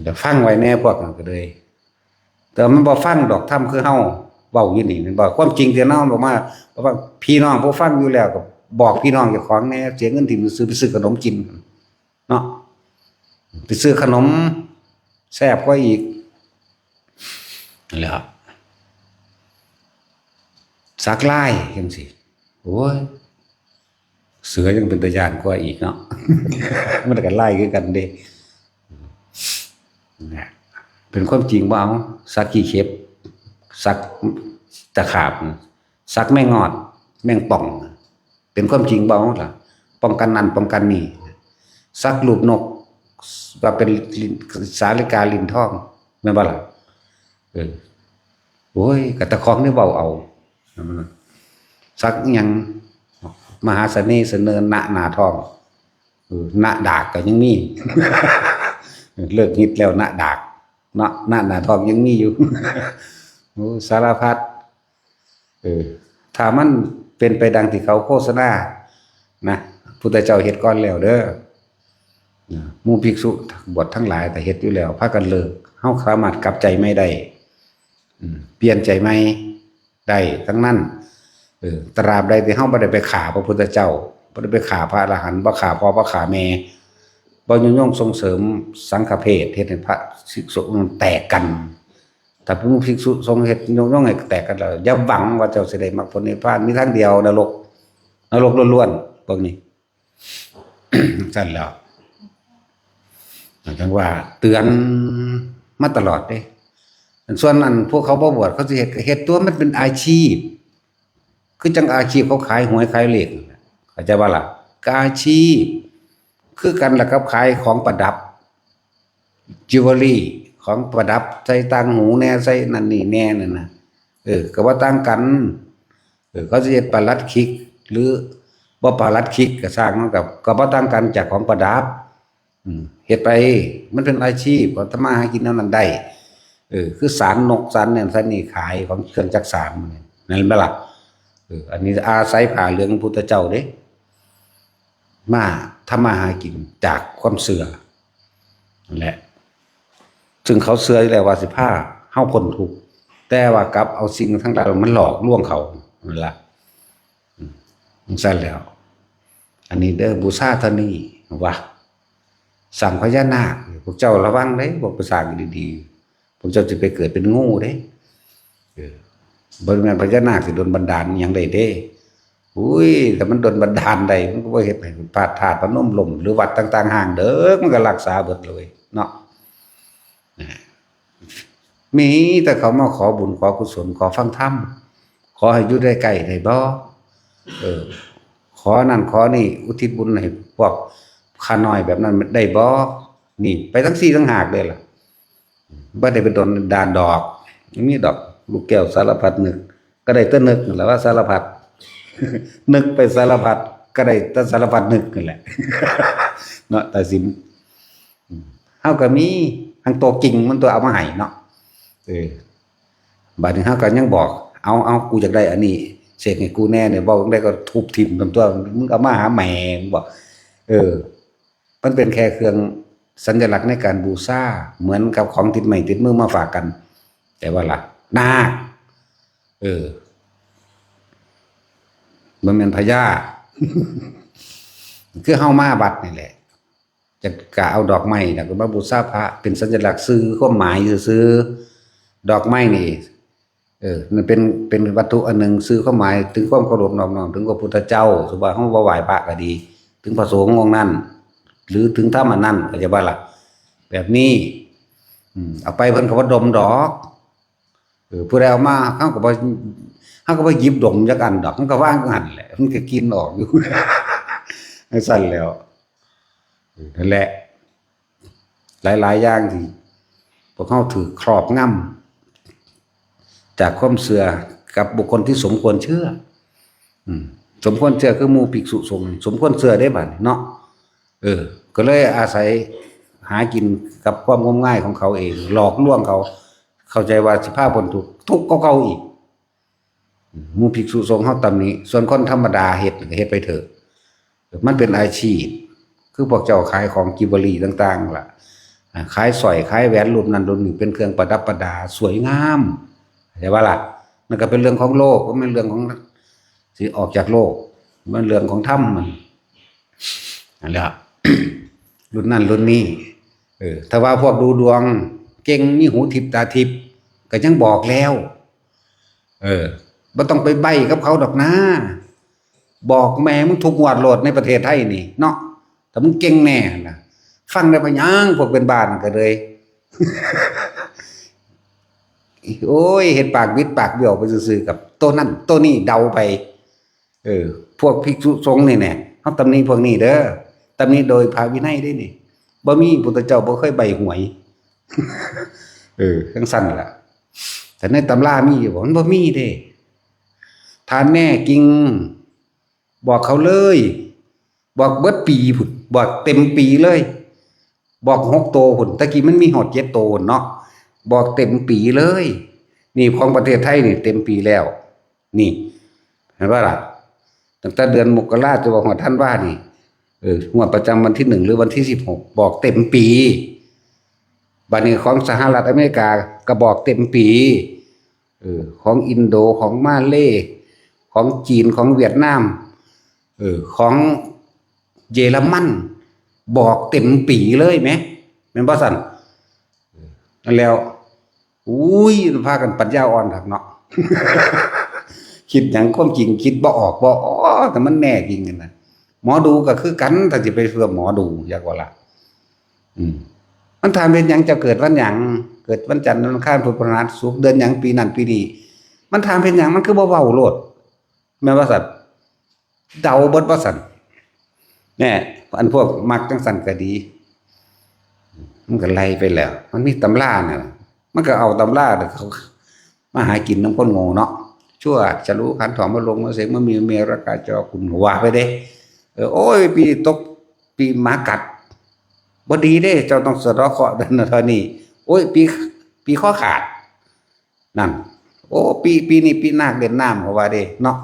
เดี๋ยวฟังไว้แน่พวกนั้นก็เลย แต่มันบ่ฟังดอกธรรมคือเฮาเว้าอยู่นี่ แม่นบ่ ความจริงที่เฮาบอกมา เพราะว่าพี่น้องผู้ฟังอยู่แล้วก็บอกพี่น้องเจ้าของแน่ เสียเงินที่มันซื้อไปซื้อขนมกินเนาะ ไปซื้อขนมแซ่บกว่าอีก นั่นแหละครับ สักลายจังซี่ โอ้ย เสือยังเป็นตาย่านกว่าอีกเนาะ มันก็ลายคือกันเด้ นะ เป็นความจริงว่าเอา สักขี้เข็บ สักตะขาบ สักแมงงอด แมงป่อง เป็นความจริงบ่เอาล่ะ ป้องกันนั่นป้องกันนี่ สักรูปนก ว่าเป็นลิ้น สาลิกาลิ้นทอง แม่นบ่ล่ะ เออ โอ้ย กะตะของนี่เว้าเอา สักอิหยัง มหาเสน่ห์เสนอหน้าหน้าทอง เออ หน้าดากก็ยังมี เลิกฮิตแล้วหน้าดาก เนาะ หน้าหน้าทองยังมีอยู่ โอ้ สารพัด เออ ถ้ามันเป็นไปดังที่เขาโฆษณานะ พุทธเจ้าเฮ็ดก่อนแล้วเด้อ นะ หมู่ภิกษุบวชทั้งหลายแต่เฮ็ดอยู่แล้ว พากันเลิก เฮาสามารถกลับใจใหม่ได้ อืม เปลี่ยนใจใหม่ได้ทั้งนั้น เออ ตราบใดที่เฮาบ่ได้ไปฆ่าพระพุทธเจ้า บ่ได้ไปฆ่าพระอรหันต์ บ่ฆ่าพ่อ บ่ฆ่าแม่ บ่ยุยงส่งเสริมสังฆเพศ เฮ็ดให้พระภิกษุมันแตกกัน ถ้าเป็นภิกษุสงฆ์เฮ็ดยุยงให้แตกกันแล้ว อย่าหวังว่าเจ้าสิได้มรรคผลนิพพาน มีทางเดียวนรก นรกล้วนๆ พวกนี้ ซั่นแหล้ว จั่งว่าเตือนมาตลอดเด้ ส่วนอันพวกเขาบ่บวช เขาสิเฮ็ดก็เฮ็ดตัว มันเป็นอาชีพ คือจั่งอาชีพเขาขายหวยขายเลขนั่นแหละ เข้าใจบ่ล่ะ ก็อาชีพ คือกันล่ะกับขายของประดับ จิวเวลรี่ ของประดับ ใส่ต่างหูแน่ ใส่นั่นนี่แน่นั่นน่ะ เออ ก็บ่ต่างกัน เออ เขาสิเฮ็ดปลัดขิก หรือบ่ปลัดขิกก็ซ่างมันก็ ก็บ่ต่างกันจากของประดับ อืม เฮ็ดไป มันเป็นอาชีพ ก็ทำมาหากินแนวนั้นได้ เออ คือสานนกสานนั่นสานนี่ขายของเครื่องจักสาน นั่นแม่นบ่ล่ะ เออ อันนี้อาศัยผ้าเหลืองพุทธเจ้าเด้ มาทำมาหากินจากความเชื่อนั่นแหละ ซึ่งเขาเชื่ออยู่แล้วว่าสิพาเฮาพ้นทุกข์ แต่ว่ากลับเอาสิ่งทั้งหลายมันหลอกลวงเขานั่นล่ะ อืม จั่งซั่นแล้ว อันนี้เด้อ บูชาเท่านี้ ว่า สร้างพญานาค พวกเจ้าระวังเด้ พวกไปสร้างดีๆ พวกเจ้าสิไปเกิดเป็นงูเด้ เออ บ่แม่นพญานาคสิโดนบันดาลอิหยังได้เด้ อุ้ย ถ้ามันโดนบันดาลได้ มันก็บ่เฮ็ดให้พระธาตุพนมล่ม หรือวัดต่างๆ ฮ้างเด้อ มันก็รักษาเบิดเลยเนาะ นะ มีแต่เขามาขอบุญขอกุศล ขอฟังธรรม ขอให้อยู่ได้ใกล้ได้บ่ เออ ขอนั่นขอนี่ อุทิศบุญให้พวกข้าน้อยแบบนั้นได้บ่ นี่ ไปทั้งสี่ทั้งหากเลยล่ะ บ่ได้ไปโดนด่าดอก มีดอก ลูกแก้วสารพัดนึก ก็ได้แต่นึกนั่นแหละว่าสารพัด นึกไปสารพัด ก็ได้แต่สารพัดนึกนั่นแหละ เนาะ ตัดสิน อืม เฮาก็มี ทั้งตัวจริงมันตัวเอามาให้เนาะ เออ บัดนี้เฮาก็ยังบอก เอา เอา กูอยากได้อันนี้ เสกให้กูแน่เนี่ย บอกได้ก็ทุบถิ่มกันตัว มึงเอามาหาแม่ มึงบอก เออ มันเป็นแค่เครื่องสัญลักษณ์ในการบูชา เหมือนกับของติดไม้ติดมือมาฝากกัน แต่ว่าล่ะ นาค เออ บ่แม่นพญา คือเฮามาวัดนี่แหละ จะกะเอาดอกไม้น่ะก็มาบูชาพระ เป็นสัญลักษณ์สื่อความหมายซื่อๆ ดอกไม้นี่ เออ มันเป็น เป็นวัตถุอันหนึ่ง สื่อความหมายถึงความเคารพนอบน้อมถึงพระพุทธเจ้า สมมุติว่าเฮาบ่ไหว้พระก็ดี ถึงพระสงฆ์องค์นั้น หรือถึงธรรมอันนั้น เข้าใจบ่ล่ะ แบบนี้ อืม เอาไปเพิ่นก็บ่ดมดอก เออ ผู้ใดเอามา เฮาก็บ่ เฮาก็บ่หยิบดมจักอันดอก มันก็วางอยู่หั่นแหละ มันก็กลิ่นออกอยู่ จั่งซั่นแหล้ว เออ นั่นแหละ หลายๆอย่างที่พวกเขาถือครอบงำจากความเชื่อกับบุคคลที่สมควรเชื่อ อืม สมควรเชื่อคือหมู่ภิกษุสงฆ์สมควรเชื่อได้บัดนี้เนาะ เออ ก็เลยอาศัยหากินกับความงมงายของเขาเอง หลอกลวงเขา เข้าใจว่าสิพาพ้นทุกข์ ทุกข์ก็เก่าอีก หมู่ภิกษุสงฆ์เขาตำหนิ ส่วนคนธรรมดาเฮ็ดก็เฮ็ดไปเถอะ มันเป็นอาชีพ คือพวกเจ้าขายของจิวเวลรี่ต่างๆล่ะ อ่า ขายสร้อยขายแหวนรูปนั้นรูปนี้เป็นเครื่องประดับประดาสวยงาม ใช่ปะล่ะ นั่นก็เป็นเรื่องของโลก มันเป็นเรื่องของสิออกจากโลก มันเรื่องของธรรมมัน นั่นแหละ รุ่นนั้นรุ่นนี้ เออ ถ้าว่าพวกดูดวงเก่งมีหูทิพย์ตาทิพย์ก็ยังบอกแล้ว เออ บ่ต้องไปใบ้กับเขาดอกนะ บอกแม่มึงทุกงวดโลดในประเทศไทยนี่เนาะ แต่มึงเก่งแน่นะ ฟังได้ปะหยังพวกเป็นบ้านก็เลย โอ้ย เฮ็ดปากบิดปากเบี้ยวไปซื่อๆกับโตนั่นโตนี่เดาไป เออ พวกภิกษุสงฆ์นี่แน่ เขาตำหนิพวกนี้เด้อ ตำหนิโดยพระวินัยเด้นี่ บ่มีพุทธเจ้าบ่เคยใบ้หวย เออ จั่งซั่นล่ะ แต่ในตำรามีอยู่บ่ มันบ่มีเด้ ถ้าแน่จริง บอกเขาเลย บอกเบิดปีพุ้น บอกเต็มปีเลย บอกหกโตพุ้น ตะกี้มันมีฮอดเจ็ดโตพุ้นเนาะ บอกเต็มปีเลย นี่ของประเทศไทยนี่เต็มปีแล้ว นี่ เห็นปะล่ะ ตั้งแต่เดือนมกราจนว่าฮอดธันวานี่ เออ งวดประจำวันที่หนึ่งหรือวันที่สิบหก บอกเต็มปี บัดนี้ของสหรัฐอเมริกาก็บอกเต็มปี เออ ของอินโด ของมาเลย์ ของจีน ของเวียดนาม เออ ของเยอรมัน บอกเต็มปีเลยแหม แม่นบ่ซั่น นั่นแล้ว อุ้ย พากันปัญญาอ่อนคักเนาะ คิดหยังความจริงคิดบ่ออกบ่ อ๋อ แต่มันแน่จริงนะ หมอดูก็คือกัน ถ้าสิไปเชื่อหมอดู อยากว่าล่ะ อืม มันถามเป็นหยังเจ้าเกิดวันหยัง เกิดวันจันทร์ วันอังคาร พุธ พฤหัส ศุกร์ เดือนหยัง ปีนั้น ปีนี้ มันถามเป็นหยัง มันคือบ่เว้าโลด แม่นว่าซั่น เดาเบิดว่าซั่น แน่ อันพวกมักจั่งซั่นก็ดี มันก็ไล่ไปแล้ว มันมีตำราน่ะ มันก็เอาตำราน่ะเขามาหากินนำคนโง่เนาะ ชั่ว ฉลู ขันธ์ ถอด มาลง มาเสก มามี เมรกา จอ คุณ ว่าไปเด้ เออ โอ้ย ปีตก ปีหมากัด บ่ดีเด้ เจ้าต้องสะเดาะเคราะห์เท่านั้นเท่านี้ โอ้ย ปี ปีคอขาด นั่น โอ้ ปี ปีนี้ปีนาคเล่นน้ำ เขาว่าเด้เนาะ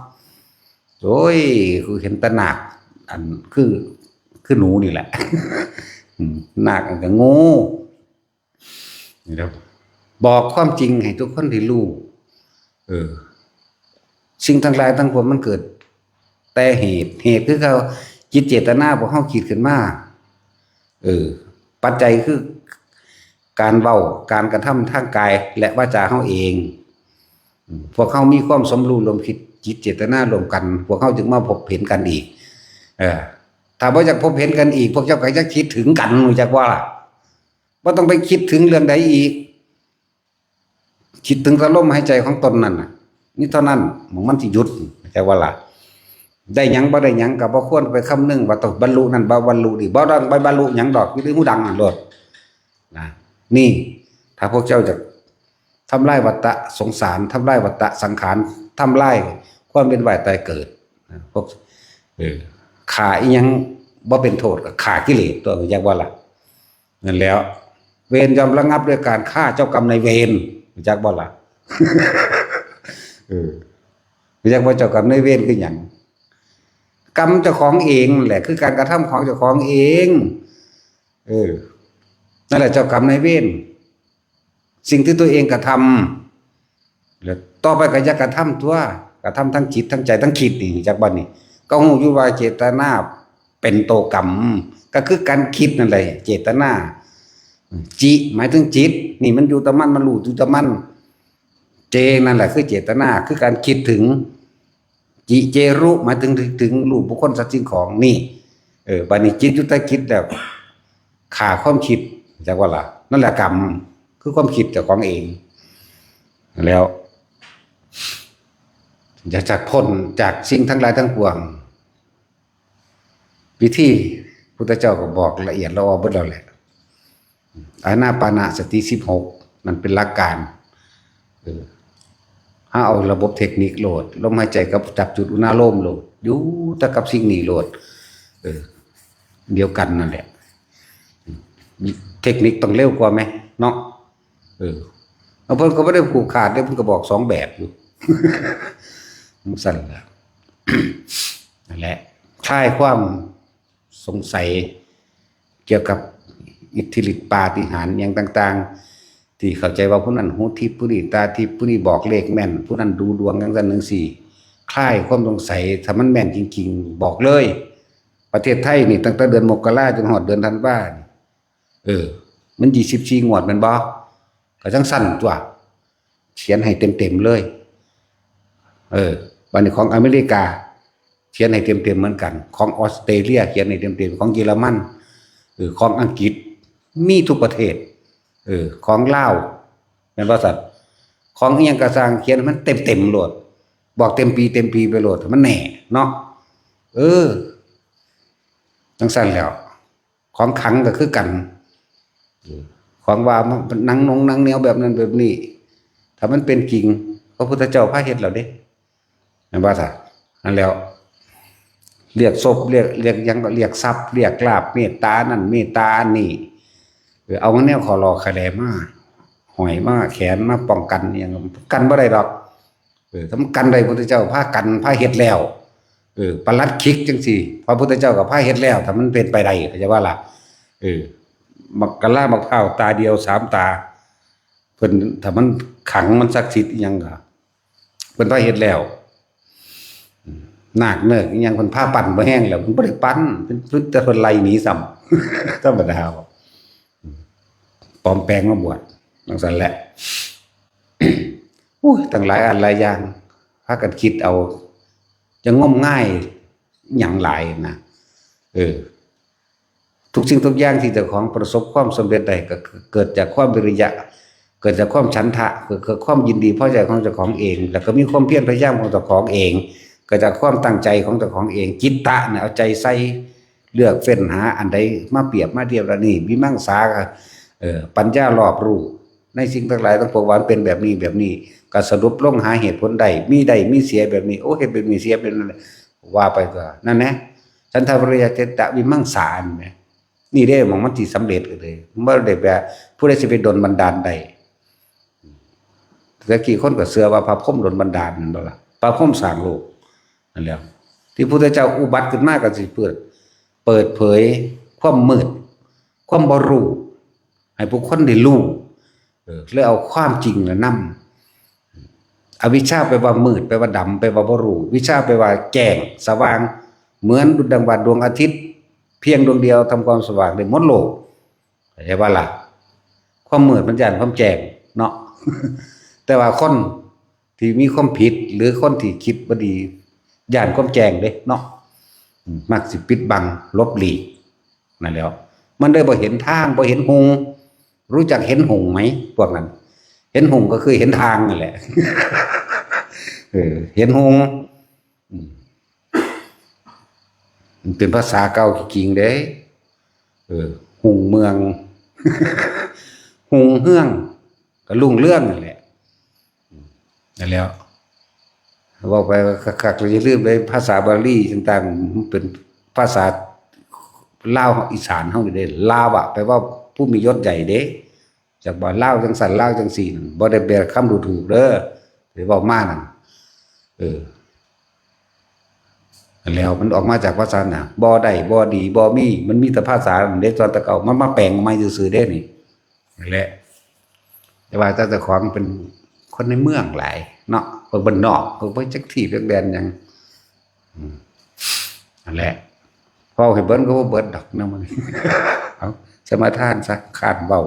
โอ้ย คือเห็นแต่นาค อัน คือ คือหนูนี่แหละ อืม นาคอันก็งู นี่ครับ บอกความจริงให้ทุกคนได้รู้ เออ สิ่งทั้งหลายทั้งปวงมันเกิดแต่เหตุ เหตุคือเขาจิตเจตนาพวกเขาคิดขึ้นมา เออ ปัจจัยคือการเว้า การกระทำทางกายและวาจาเขาเอง อืม พวกเขามีความสมรู้ร่วมคิด จิตเจตนาร่วมกัน พวกเขาจึงมาพบเห็นกันอีก เออ ถ้าบ่อยากพบเห็นกันอีก พวกเจ้าก็จะคิดถึงกัน รู้จักว่าล่ะ บ่ต้องไปคิดถึงเรื่องใดอีก คิดถึงแต่ลมหายใจของตนนั่นน่ะ นี่เท่านั้น มันสิหยุด เข้าใจว่าล่ะ ได้หยังบ่ได้หยังก็บ่ควรไปคำนึงว่าต้องบรรลุนั่น บ่บรรลุนี่ บ่ต้องไปบรรลุหยังดอก อยู่ในหูดังนั่นโลด นะ นี่ ถ้าพวกเจ้าจะทำลายวัฏฏะสงสาร ทำลายวัฏฏะสังขาร ทำลายความเวียนว่ายตายเกิด นะ พวก เออ ฆ่าอีหยังบ่เป็นโทษก็ฆ่ากิเลสตัว รู้จักว่าล่ะ นั่นแหล้ว เวรย่อมระงับด้วยการฆ่าเจ้ากรรมนายเวร รู้จักบ่ล่ะ เออ รู้จักว่าเจ้ากรรมนายเวรคือหยัง กรรมเจ้าของเองแหละ คือการกระทำของเจ้าของเอง เออ นั่นแหละเจ้ากรรมนายเวร สิ่งที่ตัวเองกระทำ แล้วต่อไปก็อย่ากระทำตัว กระทำทั้งจิตทั้งใจทั้งคิดนี่ จักบัดนี้ ก็ฮู้อยู่ว่าเจตนาเป็นตัวกรรม ก็คือการคิดนั่นแหละ เจตนา จิ หมายถึงจิต นี่มันอยู่แต่มัน มันรู้อยู่แต่มัน เจ นั่นแหละคือเจตนา คือการคิดถึง จิเจรุ หมายถึง ถึงรูปบุคคลสัตว์สิ่งของนี่ เออ บัดนี้จิตอยู่แต่คิดแล้ว ฆ่าความคิด จักว่าล่ะ นั่นแหละกรรม คือความคิดเจ้าของเอง แล้ว อยากจะพ้นจากสิ่งทั้งหลายทั้งปวง วิธีพุทธเจ้าก็บอกละเอียดละออเบิดแล้วแหละ อานาปานะสติสิบหก นั่นเป็นหลักการ เออ เฮาเอาระบบเทคนิคโลด ลมหายใจกับจับจุดอุณาโลมโลด อยู่แต่กับสิ่งนี้โลด เออ เดียวกันนั่นแหละ เทคนิคต้องเร็วกว่าไหม เนาะ เออ แล้วเพิ่นก็บ่ได้ผูกขาดเด้ เพิ่นก็บอกสองแบบอยู่ จั่งซั่นล่ะ นั่นแหละ คลายความสงสัยเกี่ยวกับอิทธิฤทธิปาฏิหาริย์หยังต่างๆ ที่เข้าใจว่าผู้นั้นหูทิพย์ ผู้นี้ตาทิพย์ ผู้นี้บอกเลขแม่น ผู้นั้นดูดวงจั่งซั่นจั่งซี้ คลายความสงสัย ถ้ามันแม่นจริงๆ บอกเลย ประเทศไทยนี่ตั้งแต่เดือนมกราจนฮอดเดือนธันวานี่ เออ มันยี่สิบสี่งวดแม่นบ่ ก็จั่งซั่นตั๊ว เขียนให้เต็มๆเลย เออ บัดนี้ของอเมริกา เขียนให้เต็มๆเหมือนกัน ของออสเตรเลียเขียนให้เต็มๆ ของเยอรมัน เออ ของอังกฤษ มีทุกประเทศ เออ ของลาว แม่นบ่ซั่น ของอิหยังก็ซ่างเขียนให้มันเต็มๆโลด บอกเต็มปีเต็มปีไปโลด มันแน่เนาะ เออ จั่งซั่นแล้ว ของขลังก็คือกัน เออ ของว่ามันหนังหนงหนังเหนียวแบบนั้นแบบนี้ ถ้ามันเป็นจริง พระพุทธเจ้าพาเฮ็ดแล้วเด้ แม่นบ่ซะ นั่นแล้ว เรียกศพ เรียก เรียกหยังก็เรียกทรัพย์ เรียกลาภ เมตตานั่น เมตตาอันนี้ เออ เอาแนวขอหล่อขะแหลมา ห้อยมาแขน มาป้องกันอิหยัง กันบ่ได้ดอก เออ ถ้ามันกันได้ พุทธเจ้าพากัน พาเฮ็ดแล้ว เออ ปลัดขิกจั่งซี้ พระพุทธเจ้าก็พาเฮ็ดแล้ว ถ้ามันเป็นไปได้ เข้าใจบ่ล่ะ เออ บักกะลาบักพร้าวตาเดียวสามตา เพิ่น ถ้ามันขลัง มันศักดิ์สิทธิ์อิหยังก็ เพิ่นพาเฮ็ดแล้ว นาคเนิกอิหยังเพิ่นพาปั้นบ่แฮงแล้ว เพิ่นบ่ได้ปั้น เพิ่น เพิ่น แต่เพิ่นไล่หนีซ้ำ ธรรมดาบ่ ปลอมแปลงมาบวช จั่งซั่นแหละ โอ้ย ตั้งหลายอันหลายอย่าง พากันคิดเอา จะงมงายหยังหลายนะ เออ ทุกสิ่งทุกอย่างที่เจ้าของประสบความสำเร็จได้ ก็เกิดจากความวิริยะ เกิดจากความฉันทะ เกิดจากความยินดีพอใจของเจ้าของเอง แล้วก็มีความเพียรพยายามของเจ้าของเอง เกิดจากความตั้งใจของเจ้าของเอง จิตตะเนี่ยเอาใจใส่ เลือกเฟ้นหาอันใดมาเปรียบมาเทียบแล้วนี่ วิมังสาก็ เอ่อ ปัญญารอบรู้ในสิ่งทั้งหลายทั้งปวง ว่ามันเป็นแบบนี้แบบนี้ ก็สรุปลงหาเหตุผลได้ มีได้มีเสียแบบนี้ โอ้ เฮ็ดแบบนี้เสียแบบนั้น ว่าไปก็นั่นแหละ ฉันทะวิริยะจิตตะวิมังสานี่แหม นี่เด้หม่องมันสิสำเร็จเลย บ่ได้แบบผู้ใดสิไปดลบันดาลได้ แต่กี้คนก็เชื่อว่าพระพรหมดลบันดาลนั่นบ่ล่ะ พระพรหมสร้างโลกนั่นแหละ ที่พุทธเจ้าอุบัติขึ้นมาก็สิเปิด เปิดเผยความมืด ความบ่รู้ ให้ผู้คนได้รู้ เออ เลยเอาความจริงน่ะนำ อวิชชาแปลว่ามืด แปลว่าดำ แปลว่าบ่รู้ วิชชาแปลว่าแจ้ง สว่าง เหมือนดุจดังว่าดวงอาทิตย์ เพียงดวงเดียวทำความสว่างได้หมดโลก เข้าใจบ่ล่ะ ความมืดมันย้านความแจ้งเนาะ แต่ว่าคนที่มีความผิดหรือคนที่คิดบ่ดี ย้านความแจ้งเด้เนาะ อืม มักสิปิดบัง หลบหลีก นั่นแหล้ว มันเลยบ่เห็นทาง บ่เห็นหงส์ รู้จักเห็นหงส์ไหม พวกนั้น เห็นหงส์ก็คือเห็นทางนั่นแหละ เออ เห็นหงส์ อืม มันเป็นภาษาเก่าจริงๆเด้ เออ หงส์เมือง หงส์เฮือง ก็รุ่งเรืองนั่นแหละ นั่นแหล้ว เว้าไปคักๆ อย่าลืมเด้ ภาษาบาลีต่างๆ มันเป็นภาษาลาวอีสานเฮานี่เด้ ลาวะ แปลว่าผู้มียศใหญ่เด้ จักว่าลาวจั่งซั้น ลาวจั่งซี้นั่น บ่ได้แปลคำดูถูกเด้อ ไปเว้ามานั่น เออ นั่นแหล้ว มันออกมาจากภาษาน่ะ บ่ได้ บ่ดี บ่มี มันมีแต่ภาษานั่นเด้ ตอนแต่เก่า มันมาแปลงใหม่ซื่อๆเด้นี่ นั่นแหละ แต่ว่าเจ้าของเป็นคนในเมืองหลายเนาะ พวกบ้านนอก พวกบ่จักที่จักแดนหยัง อืม นั่นแหละ เว้าให้เบิ่งก็บ่เบิดดอกนะมัน เอา สมาทานซะ ค้านเว้า